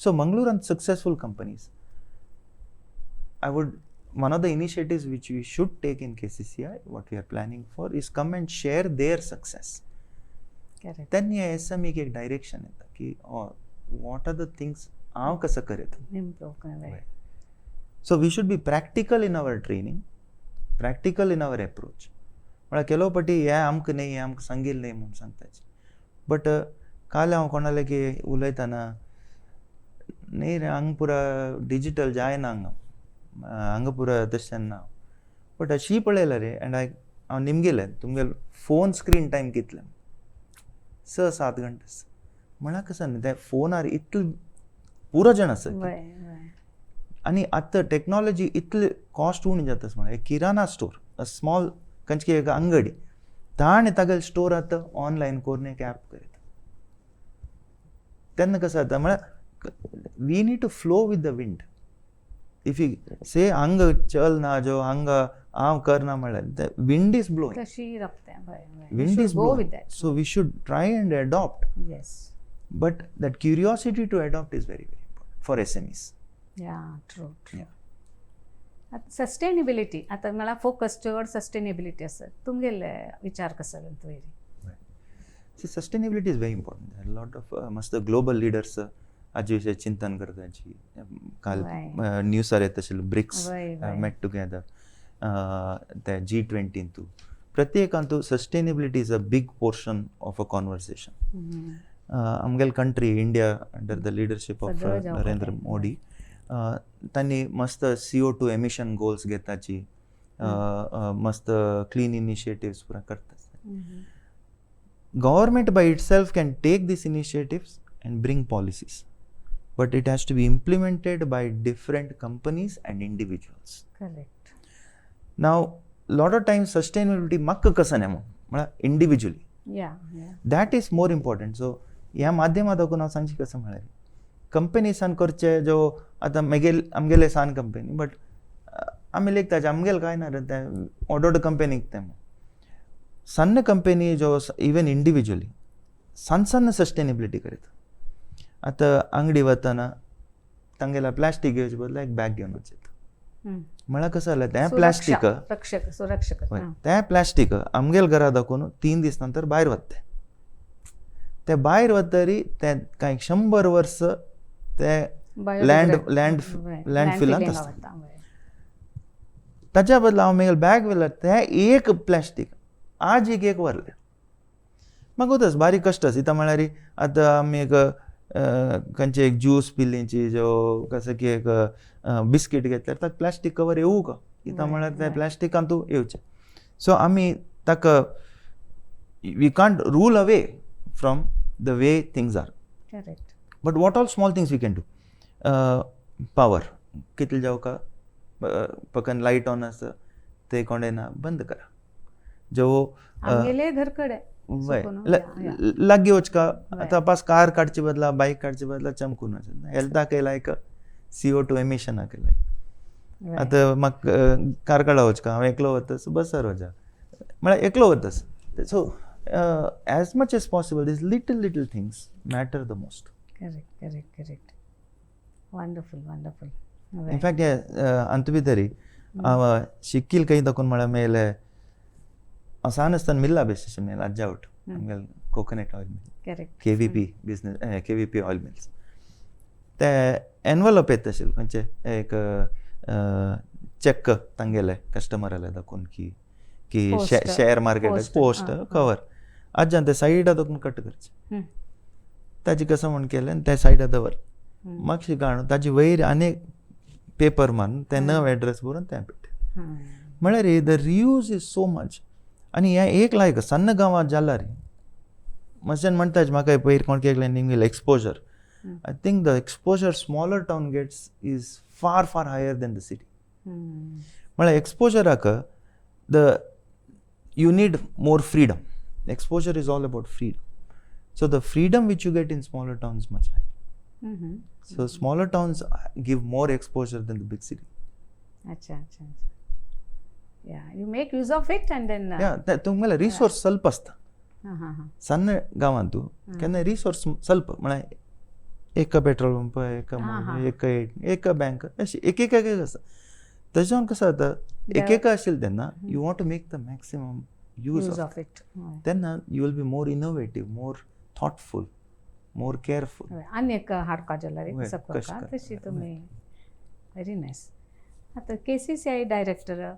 So मंगळुरांत successful companies, I would, one of the initiatives which we should take in KCCI, what we are planning for, is come and share their success. Then hey SME एक direction येता की what are the things हांव कसो करत. So we should be practical in our training, practical in our approach. म्हळ्यार केलो पटी हें आमकां न्ही, हें आमकां सांगिल्लें न्ही म्हूण सांगताची. बट काल हांव कोणाले की उलयतना न्ही रे, हांगा पुरा डिजीटल जायना, हांगा हांगा पुरा तशें ना. बट अशी पळयलें रे, एंड I हांव निमगेलें तुमगेले फोन स्क्रीन टायम कितलें, 6-7 घंटे म्हळ्यार कसं न्ही, ते फोनार इतले पुरो जाण आसा. आनी आतां टॅक्नोलॉजी इतले कॉस्ट उणी जाता म्हळ्यार एक किराणा स्टोर, अ स्मॉल खंयची एक अंगडी, ताणें तागेले स्टोर आतां ऑनलायन करून एक ऍप करता. तेन्ना कसं जाता म्हळ्यार we need to flow with the wind. If you say हांगा चल ना, जो हांगा हांव करना म्हळ्यार wind is blowing, wind is blowing. So we should try and adopt. Yes, but that curiosity to adopt is very very important for SMEs. Yeah, true true. Sustainability आतां मला फोकस टुवर्ड सस्टेनेबिलिटी आसा, तुमगेले विचार कसो वयर? Sustainability is very important. Lot of मस्त global leaders हाजे विशय चिंतन करताची. काल न्यूजार येत आशिल्लो, ब्रिक्स मेट टुगेदर, ते G20 तूं प्रत्येकांतू sustainability is a big portion of a conversation. आमगेले country India under the leadership of Narendra Modi तांणी मस्त CO2 emission goals घेताची, मस्त क्लीन इनिशिएटिव्स पुरा करता. Government by itself can take these initiatives and bring policies, but it has to be implemented by different companies and individuals. Correct. Now, lot of times sustainability makka kasan hai म्हळ्यार individually. Yeah, yeah. That is more important. So, ह्या माध्यमांत हांव सांगची कसं म्हळ्यार कंपनीसान करचे जो आतां मेगेल आमगेले सान कंपनी, बट आमी लेखताचे आमगेले कांय ना रे, तें ऑडोड कंपनीक तें सन्न कंपनी जो इवन इंडिविज्युअली सान सन्न सस्टेनेबिलिटी करीत. आतां आंगडी वतना तांगेल्या प्लास्टीक घेवचे बदला एक बॅग घेवन वचत. म्हळ्यार कसं जालें तें प्लास्टीक तें प्लास्टीक आमगेले घरा दाखोवन 3 दीस नंतर भायर वता. तें भायर वतरी तें कांय 100 वर्स तें लँड लँड लँड फिलांत आसता. ताच्या बदला हांव म्हगेलें बॅग व्हेल्यार तें एक प्लास्टीक आज एक एक व्हरलें. म्हाका वतस बारीक कश्ट आसा. इतां म्हळ्यार आतां आमी एक खंयचे एक ज्यूस पिल्लीची जो कसं की एक बिस्कीट घेतल्यार ताका प्लास्टीक कवर येवू का, कित्याक म्हळ्यार तें प्लास्टिकांतू येवचें. सो आमी ताका we can't rule away from the way things are. Correct. But what all small things we can do. Power कितले जावं का पकन लायट ऑन आसा ते कोणें ना बंद करा. जो घरकडे वय लागीं वचका आतां पास कार काडचे बदला बायक काडचे बदला चमकून वचत हेल्थाक लायक CO2 एमिशनाक लायक. आतां म्हाका कारकाळा वचका हांव एकलो वतस बसार वचा म्हळ्यार एकलो वतस. So as much as possible these little little things matter the most. Correct correct correct. Wonderful wonderful. In fact हे अंतू भितरी हांव शिकील खंय दाखोवन म्हळ्यार मेले हांव सान आसतना मिल्ला बेस मेल आज्जा आवट आमगेले coconut oil mill, correct, KVP business, KVP oil mills. ते एनवलप येता आशिल्लें खंयचे एक चॅक तांगेले कस्टमराले दाखोवन की की share market post cover आज्यान ते सायडा दाखोवन कट करचे ताजे कसं म्हण केलें आनी ते सायडा दवर मातशी काडून ताजे वयर आनी पेपर मारून ते नव एड्रेस बरोवन तें पेट म्हळ्यार the reuse is so much. आनी हें एक लायक सन्न गांवांत जाला रे मातशें म्हणटा म्हाका पयर कोण केलें निमगेलें exposure. I think the exposure smaller town gets is far far higher than the city. म्हळ्यार एक्सपोजराक the you need more freedom. Exposure is all about freedom. So the freedom which you get in smaller towns much higher. So smaller towns give more exposure than the big city. अच्छा अच्छा अच्छा. Yeah, you make use of it and then yeah, तुमगेले resource ಸ್ವಲ್ಪ आसता सಣ್ಣ गांवांतू केन्ना resource ಸ್ವಲ್ಪ म्हळ्यार एक पेट्रोल पंप, एक एक एक बँक, अशें एक एक एक आसा. तेज्यान कसं जाता एक एक आशिल्लें तेन्ना you want to make the maximum use of it. तेन्ना you will be more innovative, more thoughtful, more careful. आनी एक हाडपा जाल्यार कसो करता तशी तुमी. Very nice. आतां KCCI director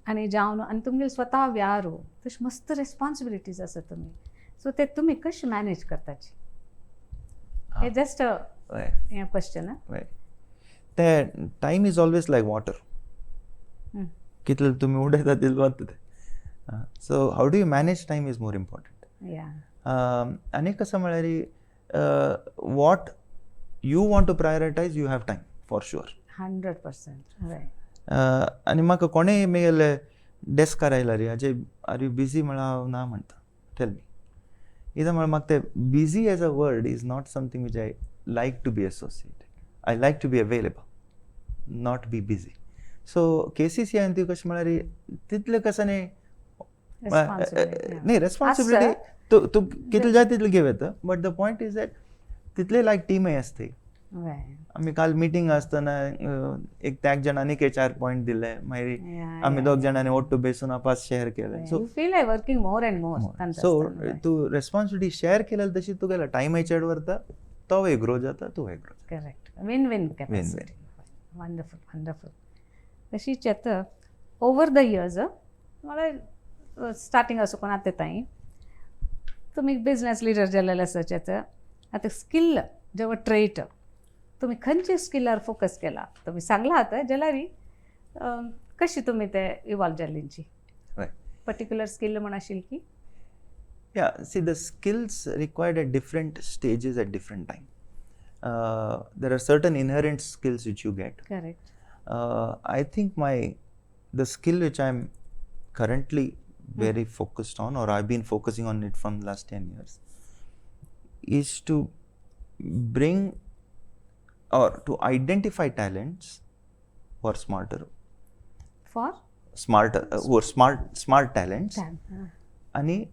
आनी जावन आनी तुमगेले स्वता व्यारो तशें मस्त रेस्पॉन्सिबिलिटीज आसा तुमी, सो ते तुमी कशें मॅनेज करताची? हे जस्ट हें क्वेश्चन. ते time is always like water, कितले तुमी उडयता तितलें वता तें. So how do you manage time is more important. आनी कसं म्हळ्यार what you want to prioritise you have time for sure. 100%. आनी म्हाका कोणेय मेगेले डेस्कार आयला रे अजय are you busy म्हळ्यार हांव ना म्हणटा, टेल मी कित्याक म्हळ्यार म्हाका तें busy as a word is not something which I like to be associated. I like to be available, not be busy. So KCCI ती कशें म्हळ्यार तितलें कसं न्ही न्ही रेस्पॉन्सिबिलिटी तूं तूं कितलें जाय तितलें घेवं येता, but the point is that तितले लायक टिमय आसता. आमी काल मिटींग आसतना एक त्या जाणांनी एक चार पॉयंट दिले, मागीर आमी दोग जाणांनी ओट्टू बेसून आपास शेअर केले. So feel I working more and more. So तूं रेस्पॉन्सिबिलिटी शेअर केल्यार तशी तुगेलो टायमय चड वरता, तोवूय ग्रो जाता, तूंय grow. Correct, win win capacity. Wonderful wonderful. तशीच आतां ओवर the years म्हळ्यार स्टार्टींग असो कोण आतां ताई तुमी बिजनेस लिडर जाल्लेले आसाचे आतां स्किल जेव्हा ट्रेट तुमी खंयच्या स्किलार फोकस केला तुमी सांगला आतां जाल्यार कशी तुमी ते इवॉल्व जाल्लींची पर्टिक्युलर स्किल म्हण आशिल्ली की? Yeah, see, the skills required at different stages at different time. There are certain inherent skills which you get. Correct. I think my the skill which I'm currently very focused on, or I've been focusing on it from the last 10 years, is to bring or to identify talents who are smarter. For? Smarter, who are smart talents, and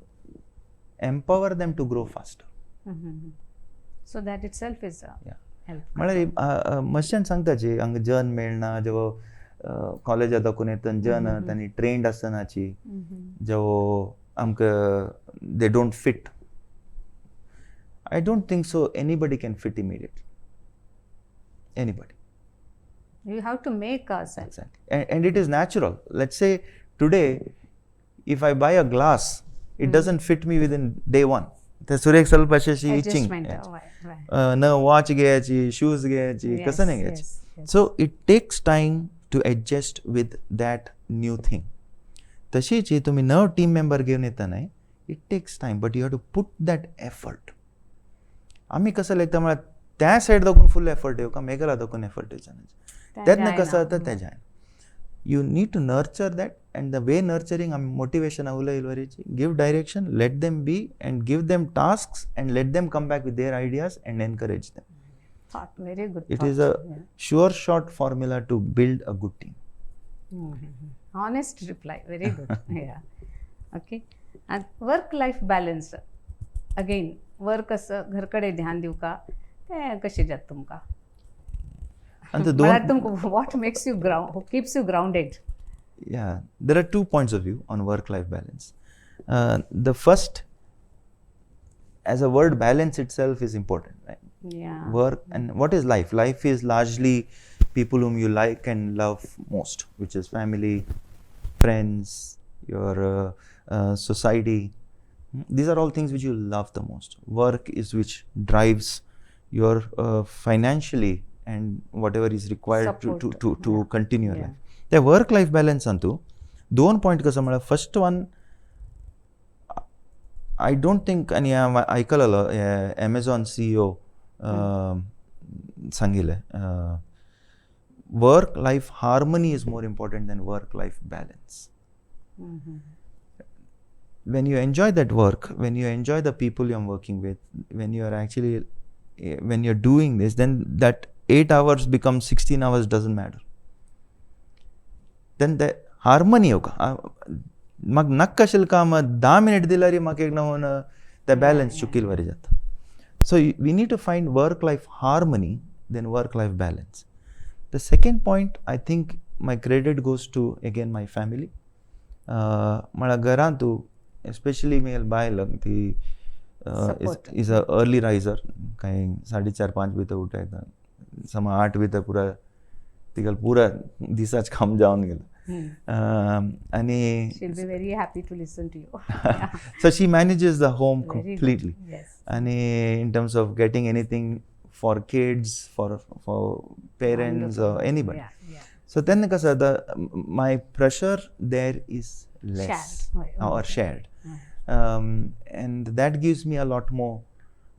empower them to grow faster. So that itself is help. म्हळ्यार मशेन सांगता जी हांगा जन मेळना, जेव्हा कॉलेजा दाखोवन येता जन आनी trend आसनाची, जेव्हा आमकां they don't fit. I don't think so anybody can fit immediately, anybody. You have to make ourselves. Exactly. And it is natural. Let's say today, if I buy a glass, it doesn't fit me within day one. ते सुरेक ಸ್ವಲ್ಪ अशी itching. न watch घ्यायची, shoes घ्यायची, कसं नाही घ्यायची. So it takes time to adjust with that new thing. तशीच तुम्ही नव टीम मेंबर घेऊन येता न्हय, it takes time, but you have to put that effort. आमी कसं लेखता म्हळ्यार त्या सायड दाखोवन फूल एफर्ट येवं का मेगला दाखोवन एफर्ट येवचा तेन्ना कसं जाता तें जायना. You need to nurture that, and the way nurturing आमी मोटिवेशन उलयली, give direction, let them be, and give them tasks and let them come back with their ideas and encourage them. Very good. It is a sure shot formula to build a good team. Honest reply, very good. Yeah, okay. And work life balance, again work असं घरकडे ध्यान दिवं का ते कशें जाता तुमकां? आनी म्हळ्यार तुमकां what makes you ground, keeps you grounded? Yeah, there are two points of view on work life balance. The first, as a word, balance itself is important, right? Work and what is life? Life is largely people whom you like and love most, which is family, friends, your society. These are all things which you love the most. Work is which drives your financially and whatever is required to to Support. to to continue your life. त्या work life बॅलन्सान तूं दोन point कसो म्हळ्यार, first one, I don't think, आनी हांव आयकलेलो Amazon CEO सांगिल्लें, work life harmony is more important than work life balance. When you enjoy that work, when you enjoy the people you're working with, when you are actually when you're doing this, then that 8 hours becomes 16 hours, doesn't matter. Then the harmony येवका म्हाका नाका आशिल्लें काम 10 minute दिल्यार म्हाका एक नवोन ते balance चुकील वरी जाता. So we need to find work life harmony than work life balance. The second point, I think my credit goes to again my family. म्हळ्यार घरांत तूं एस्पेशली म्हगेली बायल ती Support. Is a early riser. कांय 4:30-5 भितर उठयता, समा 8 भितर पुरा तिगेलें पुरा दिसाच काम जावन गेलें आनी She'll be very happy to listen to you. So she manages the home Very good. Completely. And in terms of getting anything for kids, for parents or Wonderful. Anybody. So then कसं the my pressure there is less. Shared. Or shared, and that gives me a lot more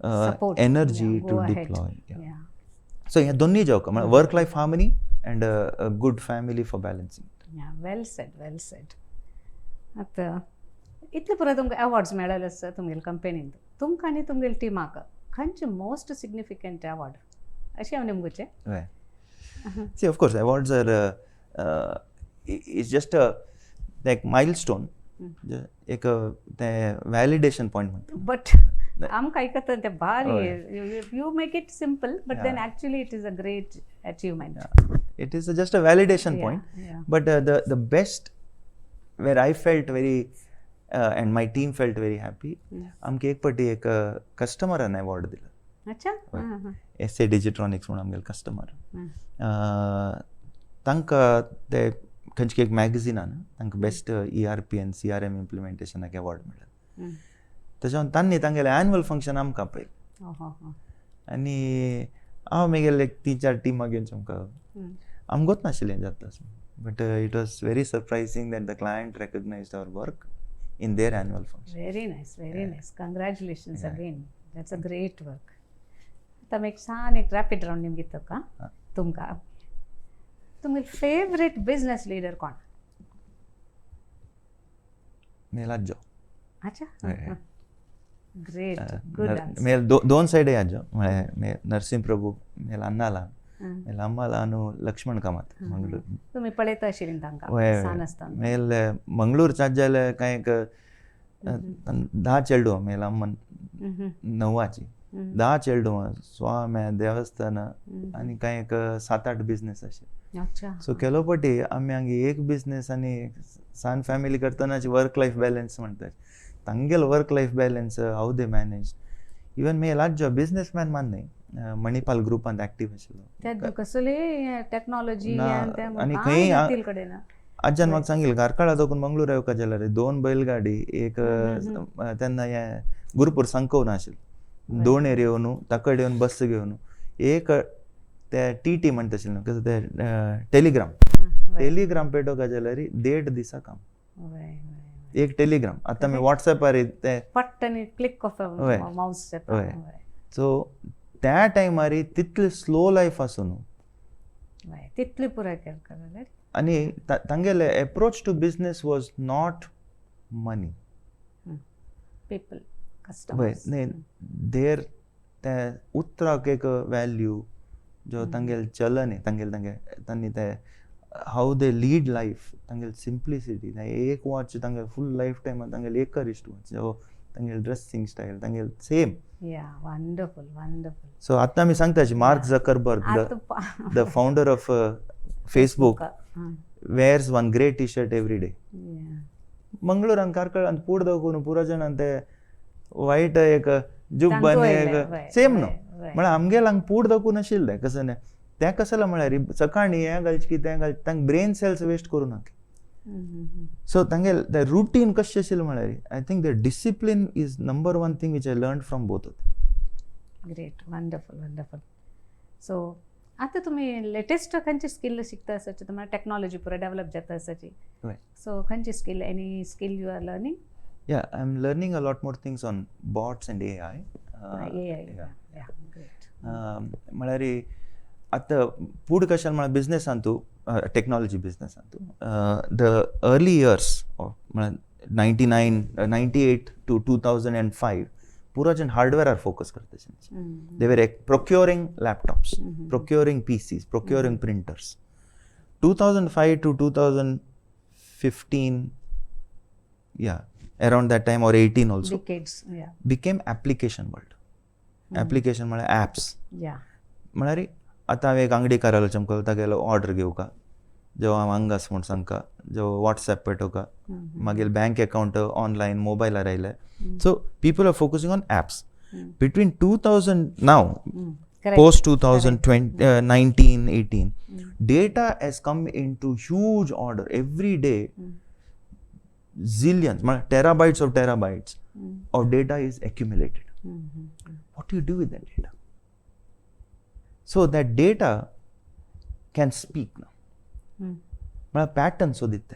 Support. Energy Yeah, to go ahead. Deploy, yeah. So ह्या दोन्ही जावं म्हणजे work life harmony and a good family for balancing. Yeah, well said, well said. आतां इतले पुरो तुमकां awards मेळ्ळेले आसा तुमगेले कंपनीन, तुमकां आनी तुमगेले टिमाक खंयचे मोस्ट सिग्निफिकंट अवॉर्ड अशें हांव निमगुचें? Right. See, of course, awards are it's just a like milestone. एक ते व्हॅलिडेशन पॉइंट म्हणटा. बट आमकां आयकता तें भारी. You make it simple, but then actually it is a great achievement. It is just a validation point. But the best where I felt very and my team felt very happy, आमकां एक पाटी एक कस्टमरान award दिलो. अच्छा हां, हां. S A डिजिट्रॉनिक्स म्हणून आमगेले कस्टमर, तांकां ते खंयचे एक मॅगझिनान तांकां best ERP and CRM इम्प्लिमेंटेशनाक award मेळ्ळो. तशें तांणी तांगेलें एनुअल फंक्शन आमकां आपयलें हो, हो, हो. आनी हांव म्हगेले एक तीन चार टिमां घेवन आमकां आमकां गोत नाशिल्लें जाता, but it was very surprising that the client recognized our work in their annual function. Very nice, very nice. Congratulations again. That's a great work. आतां एक छान एक रॅपीड रावंड निमगिता हां. तुमकां. तुमगेले फेवरेट बिझनेस लिडर कोण? मेल आज्जो. अच्छा. हय. Great, good. Mail दोन सायडय आज्जो, म्हळ्यार नरसिंह प्रभू मेल अन्नाला, मेल अम्माला आनी लक्ष्मण कामत मंगळूर. तुमी पळयता आशिल्लीं तांकां हय. सान आसतना? मेल मंगळूरच्या जाल्यार कांय एक 10 चेडूं, मेल अम्मन णवाची 10 चेडूं, स्वाम्या देवस्थान आनी कांय एक सात आठ बिजनेस अशे. सो केलो पटी आमी हांगा एक बिजनेस आनी सान फॅमिली करतना वर्क लायफ बॅलन्स म्हणटा, तांगेलो work life balance how they manage. Even मेल आज्जो बिजनेसमॅन मान न्हय, मणिपाल ग्रुपांत एक्टीव आशिल्लो. ते कसले टेक्नॉलॉजी ना, आनी खंय कडेन. आज्यान म्हाका सांगिल्लें, कार्कळा दोकून मंगळूर येवका जाल्यार दोन बैलगाडी एक तेन्ना हें गुरुपूर संकोव नाशिल्लें, दोणेर येवन ताकड येवन बस घेवन एक ते टी टी म्हणटा आशिल्लें, कसं ते टेलिग्राम टेलिग्राम पेटोवका जाल्यार देड दिसा काम. एक टेलिग्राम. आतां आमी वॉट्सएपार ते पट्ट आनी क्लिक ऑफ मावस. हय. सो त्या टायमार तितले स्लो लायफ आसून तितली पुराय केलें जाल्यार आनी तांगेले approach to business was not money. People, हय. कस्टमर्स. न्ही, देर ते उतराक एक वॅल्यू जो तांगेले चलन आहे, तांगेले तांगे तांणी ते how they lead life, तांगेले सिम्प्लिसिटी, एक वॉच तांगेले फूल लायफ टायम तांगेले एक रिस्ट वॉच, तांगेले ड्रेसिंग स्टायल तांगेले सेम. या, वंडरफुल, वंडरफुल. सो आतां आमी सांगता mark Zuckerberg, the founder of Facebook, wears one grey T-shirt every day. मंगळूरान कार्कळान पूड दाखोवन पुरा जाणान ते वायट एक जुब्बा आनी एक सेम न्हू. म्हळ्यार आमगेल हांगा पूड दाखोवन नाशिल्लें कसं न्ही तें कसं म्हळ्यार सकाळीं हें घालचें की तें घालचें तांकां ब्रेन सेल्स वेस्ट करूं नाका. सो तांगे the routine कशें आशिल्लें म्हळ्यार I think the discipline is number one thing which I learn from both of. Great, wonderful, wonderful. So आतां तुमी लेटेस्ट खंयची स्किल शिकता आसाची? तुम्हाला टेक्नॉलॉजी पुरा डेव्हलप जाता आसाची. सो खंयची skill, any skill you are learning? Yeah, I am learning a lot more things on bots and AI. AI, great. म्हळ्यार आतां पूड कशें म्हळ्यार बिजनेसान तूं टॅक्नॉलॉजी बिजनेसान तूं the early years म्हळ्यार 99, 98 to 2005 पुरा जण हार्डवेरार फोकस करता. They were procuring laptops, procuring PCs, procuring printers. 2005 to 2015, yeah, around that time or 18 also, decades, yeah. became application world. Application म्हळ्यार ॲप्स. म्हळ्यार आतां हांवें एक अंगडीकारालो चमकलो तागेलो ऑर्डर घेवका जेव हांव हांगा आसा म्हूण सांगका जेव वॉट्सॅप पेटोवका मागीर बँक अकावंट ऑनलायन मोबायलार आयले. So people are focusing on apps between 2000 now Correct. Post 2020, 19, 18, data has come into huge order. Every day zillions, terabytes of terabytes of data is accumulated. What do you do with that data? So that data can speak now. म्हळ्यार pattern सोदीत ते.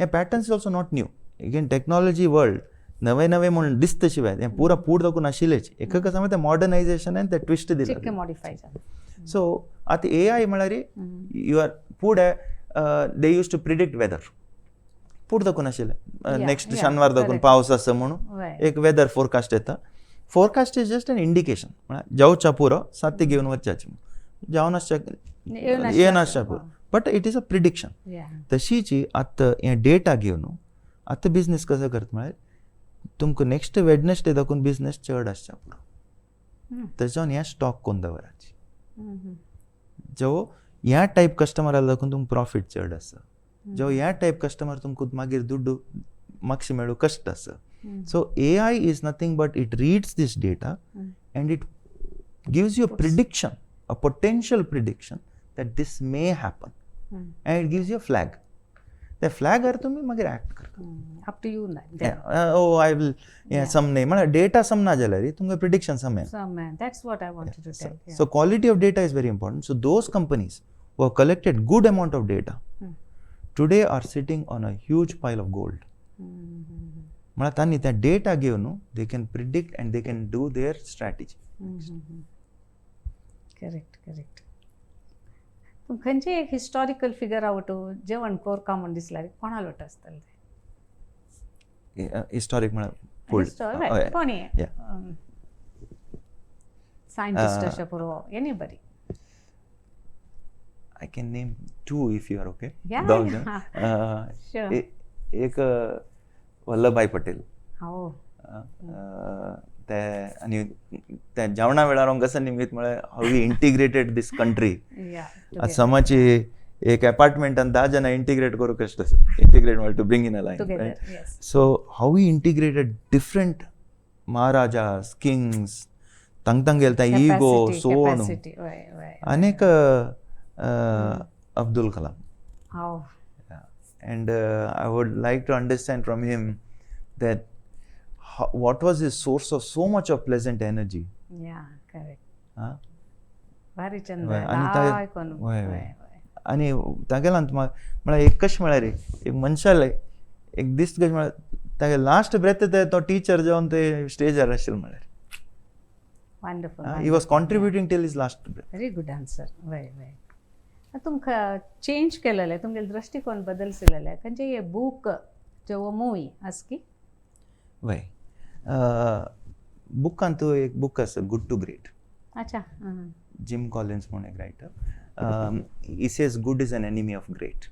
हे patterns is also not new. Again, technology world नवे नवे म्हणून दिसता शिवाय हें पुरा पूड दाखोवन नाशिल्लेच. एक कसं तें मॉडर्नायझेशन आनी तें ट्विस्ट चिक्के दिलां. मॉडिफाय जाला. सो आतां ए I म्हळ्यार you are पूड they used to predict weather. पूड दाखोवन आशिल्लें नेक्स्ट शेनवार दाखोवन पावस आसा म्हणून एक वेदर फोरकास्ट येता. Forecast is just an indication. म्हळ्यार जावच्या पुरो साथी घेवन वचपाचें जावन आसच्या येनासच्या पुरो, but it is a prediction. तशीच आतां हें डेटा घेवन आतां बिजनेस कसो करता म्हळ्यार तुमकां नेक्स्ट वेडनेसडे दाखोवन बिजनेस चड आसच्या पुरो, तेच्यान हें स्टॉक करून दवराची जो ह्या टायप कस्टमराक दाखोवन तुमकां प्रॉफीट चड आसा, जो ह्या टायप कस्टमर तुमकां मागीर दुड्डू मातशें मेळूं कश्ट आसा. So AI is nothing but it reads this data and it gives you a prediction, a potential prediction that this may happen, and it gives you a flag. त्या फ्लॅगार तुमी मागीर एक्ट करता. Up to you. Oh, I will सम न्ही म्हळ्यार data सम ना जाल्यार तुमकां prediction सम येना. So man, that's what I wanted to tell. Yeah. So quality of data is very important. So those companies who have collected good amount of data today are sitting on a huge pile of gold. म्हळ्यार तांणी त्या data घेवन न्हू they can predict and they can do their strategy. Correct correct. पूण खंयचे एक historical figure आवटो जेवण कोरका म्हूण दिसल्यार कोणा लोट आसतलें? हिस्टॉरीक म्हळ्यार फुल हिस्टॉरिक कोणी सायंटिस्ट अशें पुरो, anybody. I can name two if you are okay. Yeah, दोग yeah. जाण. Sure. एक वल्लभभाई पटेल. हो. ते आनी त्या जेवणा वेळार हांव कसं निमित्त म्हळ्यार how he integrated this country. आतां समाची एक एपार्टमेंटान 10 जाणां इंटिग्रेट करूंक कश्ट आसा. इंटिग्रेट म्हळ्यार to bring in a line. Together. Right? Yes. So how he integrated different maharajas, kings, तांग तांगेले ते इगो सोड कॅपॅसिटी, वय वय. आनीक अब्दुल कलाम. हो. And I would like to understand from him that what was his source of so much of pleasant energy. Yeah correct. Huh? भारी चंद. वय, आनी आयकोन. वय, वय. आनी तागेल्यान म्हळ्यार एक कशें म्हळ्यार एक मनशाले एक दीस कशें म्हळ्यार तागे लास्ट ब्रेथ ते तो टिचर जावन ते स्टेजार आशिल्लो म्हळ्यार wonderful. He was contributing till his last breath. Very good answer. वय वय. तुमकां चेंज केलेलें, तुमगेले दृश्टिकोन बदलसिलेलें खंयचे बूक जो मुवी आसकी? वय, बुकान तूं एक बूक आसा, गुड टू ग्रेट. अच्छा. जिम कॉलिन्स म्हणून एक writer. He says good is an enemy of great.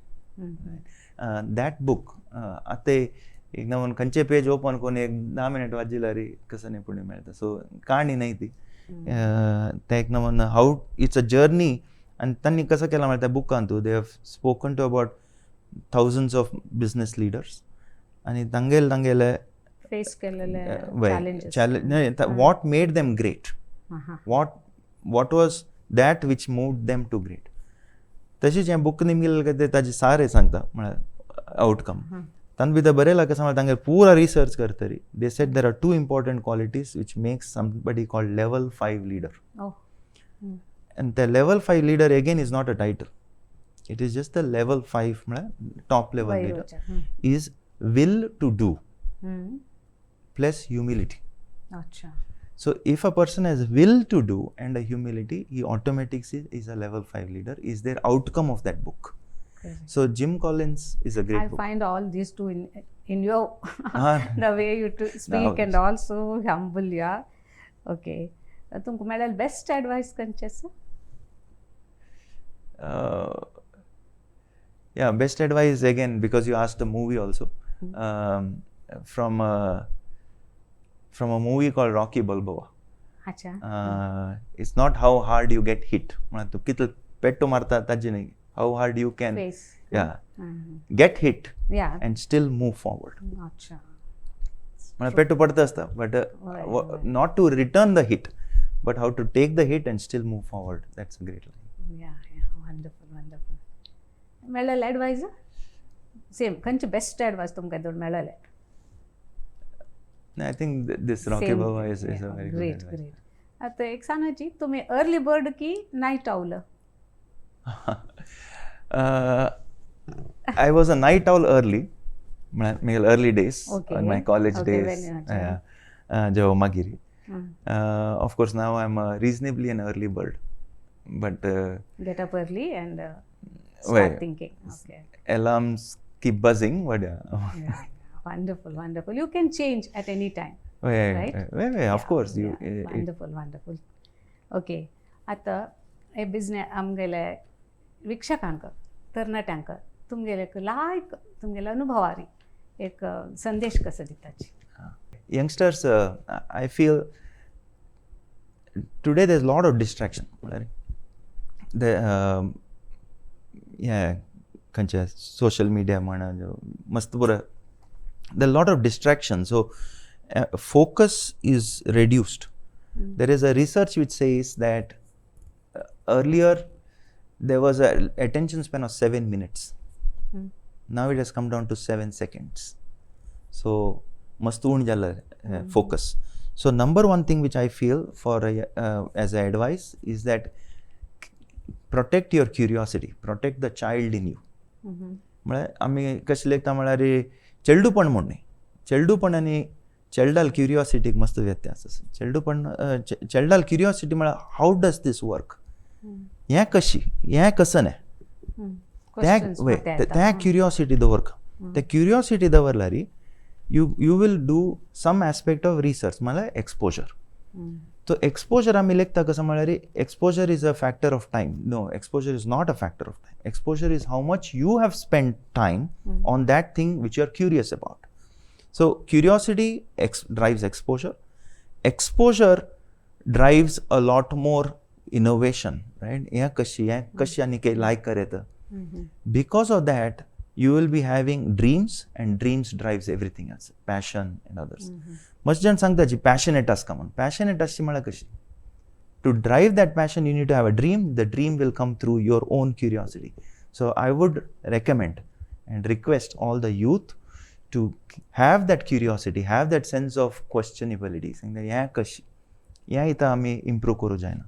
That book आतां एक नवन खंयचे पेज ओपन करून एक 10 मिनट वाचिल्यार कसं न्ही पुण्य मेळटा. सो काणी न्हय ती, तें एक नवन how it's a journey. आनी तांणी कसं केलां म्हळ्यार त्या बुकान तूं they have spoken to about thousands of business leaders आनी तांगेले तांगेले फेस केलेले challenges. Challenge, what made them great. What was that which move them to great. तशीच हें बूक निमगेलें ते ताजे सारे सांगता म्हळ्यार आउटकम. तांकां भितर बरयलां कशें म्हळ्यार तांगेर पुरा research करतरी they said there are two important qualities which makes somebody called level 5 leader. And the level 5 leader again is not a title, it is just the level 5 म्हळ्यार top level leader is will to do plus humility. अच्छा. So if a person has will to do and a humility, he automatically is a level 5 leader, is their outcome of that book. Correct. So Jim Collins is a great I book. Find all these two in your the way you to speak and also humble, yeah. Okay. तुमकां मेळ्ळें best advice खंयचें आसा? Yeah, best advice again, because you asked a movie also, from a movie called Rocky Balboa. अच्छा. It's not how hard you get hit, म्हळ्यार तूं कितलो पेट्टो मारता ताजें न्ही, how hard you can face get hit yeah and still move forward. अच्छा. म्हळ्यार पेट्टो पडता आसता, but not to return the hit, but how to take the hit and still move forward. That's a great line. Yeah yeah, wonderful wonderful. मेळ्ळें advice same खंयचे best advice तुमकां दोन मेळ्ळें? I think this Rocky Balboa is a very good great advice. Great. आतां एक सांगाची, तुमी early bird की night owl? I was a night owl early, म्हळ्यार early days, in my college days, जेव्हा मागीर. Of course now I am reasonably an early bird, but get up early and start thinking. Okay. Alarms keep buzzing, but yeah, wonderful, wonderful. You can change at any time. Right? Of course. You, wonderful, wonderful. Okay. आतां हे business आमगेले विक्षकांक, तरणाट्यांक तुमगेले लायक तुमगेले अनुभवारी एक संदेश कसो दिताची? Youngsters, I feel today there's a lot of distraction. The खंयचे social media म्हण मस्त पुरो, there lot of distraction. So focus is reduced. There is a research which says that earlier there was a attention span of 7 minutes. Now it has come down to 7 seconds. So मस्त उण जाला focus. So number one thing which I feel for as a advice is that protect your curiosity, protect the child in you. म्हळ्यार आमी कशें लेखता म्हळ्यार चेडूपण म्हूण न्ही, चेडूपण आनी चेडडाल क्युरियोसिटीक मस्त व्यत्यास आसा. चेडूपण चेडडाल क्युरियोसिटी म्हळ्यार how does this work, हें कशी, हें कसं न्ही, त्या क्युरियोसिटी दवरका. त्या क्युरियोसिटी दवरल्यार you will do some aspect of research, म्हळ्यार एक्सपोजर. तो एक्सपोजर आमी लेखता कसो म्हळ्यार exposure is a factor of time. No, exposure is not a factor of time. Exposure is how much you have spend time on that thing which you are curious about. So curiosity drives exposure. Exposure drives a lot more innovation, right? हें कशी, हें कशी आनी कितें लायक कर येता. Because of that you will be having dreams, and dreams drives everything else, passion and others. मस्त जाण सांगता जी पॅशनेट आसता म्हूण. पॅशनेट आसची म्हळ्यार कशी? To drive that passion you need to have a dream. The dream will come through your own curiosity. So I would recommend and request all the youth to have that curiosity, have that sense of questionability. हें कशी, हें इथं आमी improve करूं जायना,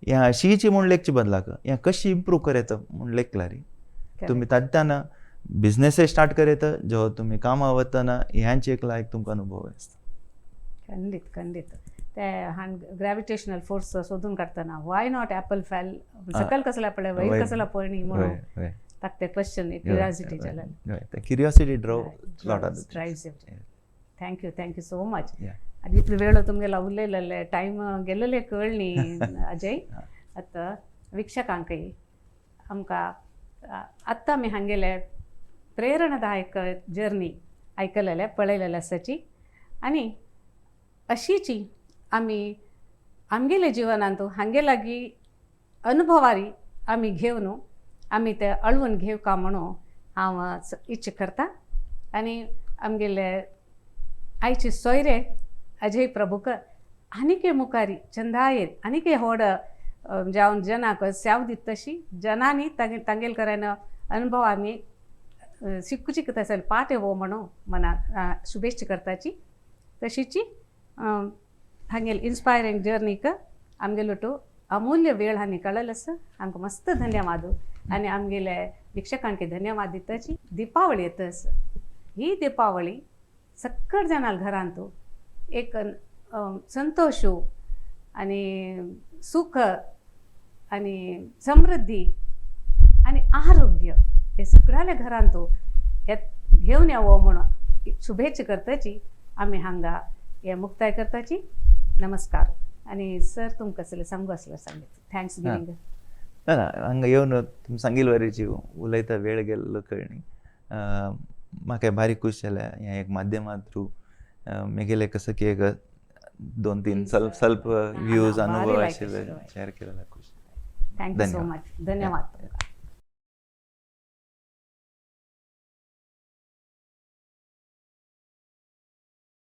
हें अशीची म्हूण लेखचे बदलाक हें कशी इम्प्रूव कर येता म्हूण लेखल्यार तुमी तांतना बिजनेसय स्टार्ट कर येता, जेव्हा तुमी कामां वतना ह्यांचे एक लायक तुमकां अनुभव आसता. खंडीत खंडीत. ते हांण ग्रॅविटेशनल फोर्स सोदून काडटना why not Apple fell, सकयल कसला पडले वयर कसला पडली म्हणून ताका ते क्वेश्चन क्युरियोसिटी जालें. Curiosity drove lot of drives everything. Thank you, thank you so much. आनी इतलो वेळ तुमगेलो उलयलेले टायम गेल्ले कळ्ळी अजय. आतां वीक्षकांकय आमकां आत्तां आमी हांगेले प्रेरणादायक जर्नी आयकलेले पळयलेले आसाची आनी अशीची आमी आमगेले जिवनांत हांगे लागीं अनुभवारी आमी घेवन आमी ते अळवून घेवका म्हणून हांव इच्छा करता. आनी आमगेले आयचे सोयरे अजय प्रभुकर आनीक मुखारी चंदायेर आनीक होड जावन जनाक सेव दित तशी जनांनी तांगे तांगेल करेन अनुभवांनी शिकू चिकत आसल पाठ हो म्हणून मना शुभेच्छा करताची. तशीची हांगेल इन्स्पायरींग जर्नीक आमगेलो अमूल्य वेळ हांणी कळ्ळें आसा, आमकां मस्त धन्यवाद आनी आमगेले वीक्षकांक धन्यवाद दिताची. दीपावळी येता आसा, ही दीपावळी सक्कड जाणां घरांत एक संतोशू आनी सुख आनी समृद्धी आनी आरोग्य हे सगळ्याल्या घरांत हे घेवन येवो म्हणून शुभेच्छा करताची. आमी हांगा हे मुक्ताय करताची. नमस्कार. आनी सर, तुमकां कसलें सांगू आसल्यार सांगितलं thanks giving. ना ना, हांगा येवन तुमी सांगील वरीची उलयता वेळ गेल्लो कळ्ळी. म्हाका भारी खूश जालें ह्या एक माध्यमा थ्रू मेगेले कसं की एक दोन तीन स्वल्प स्वल्प व्ह्यूज, अनुभव भारी आशिल्ले आशिल्ले. शेअर केलेले खूश. Thank you so धन्यवाद. मच. धन्यवाद तुमकां.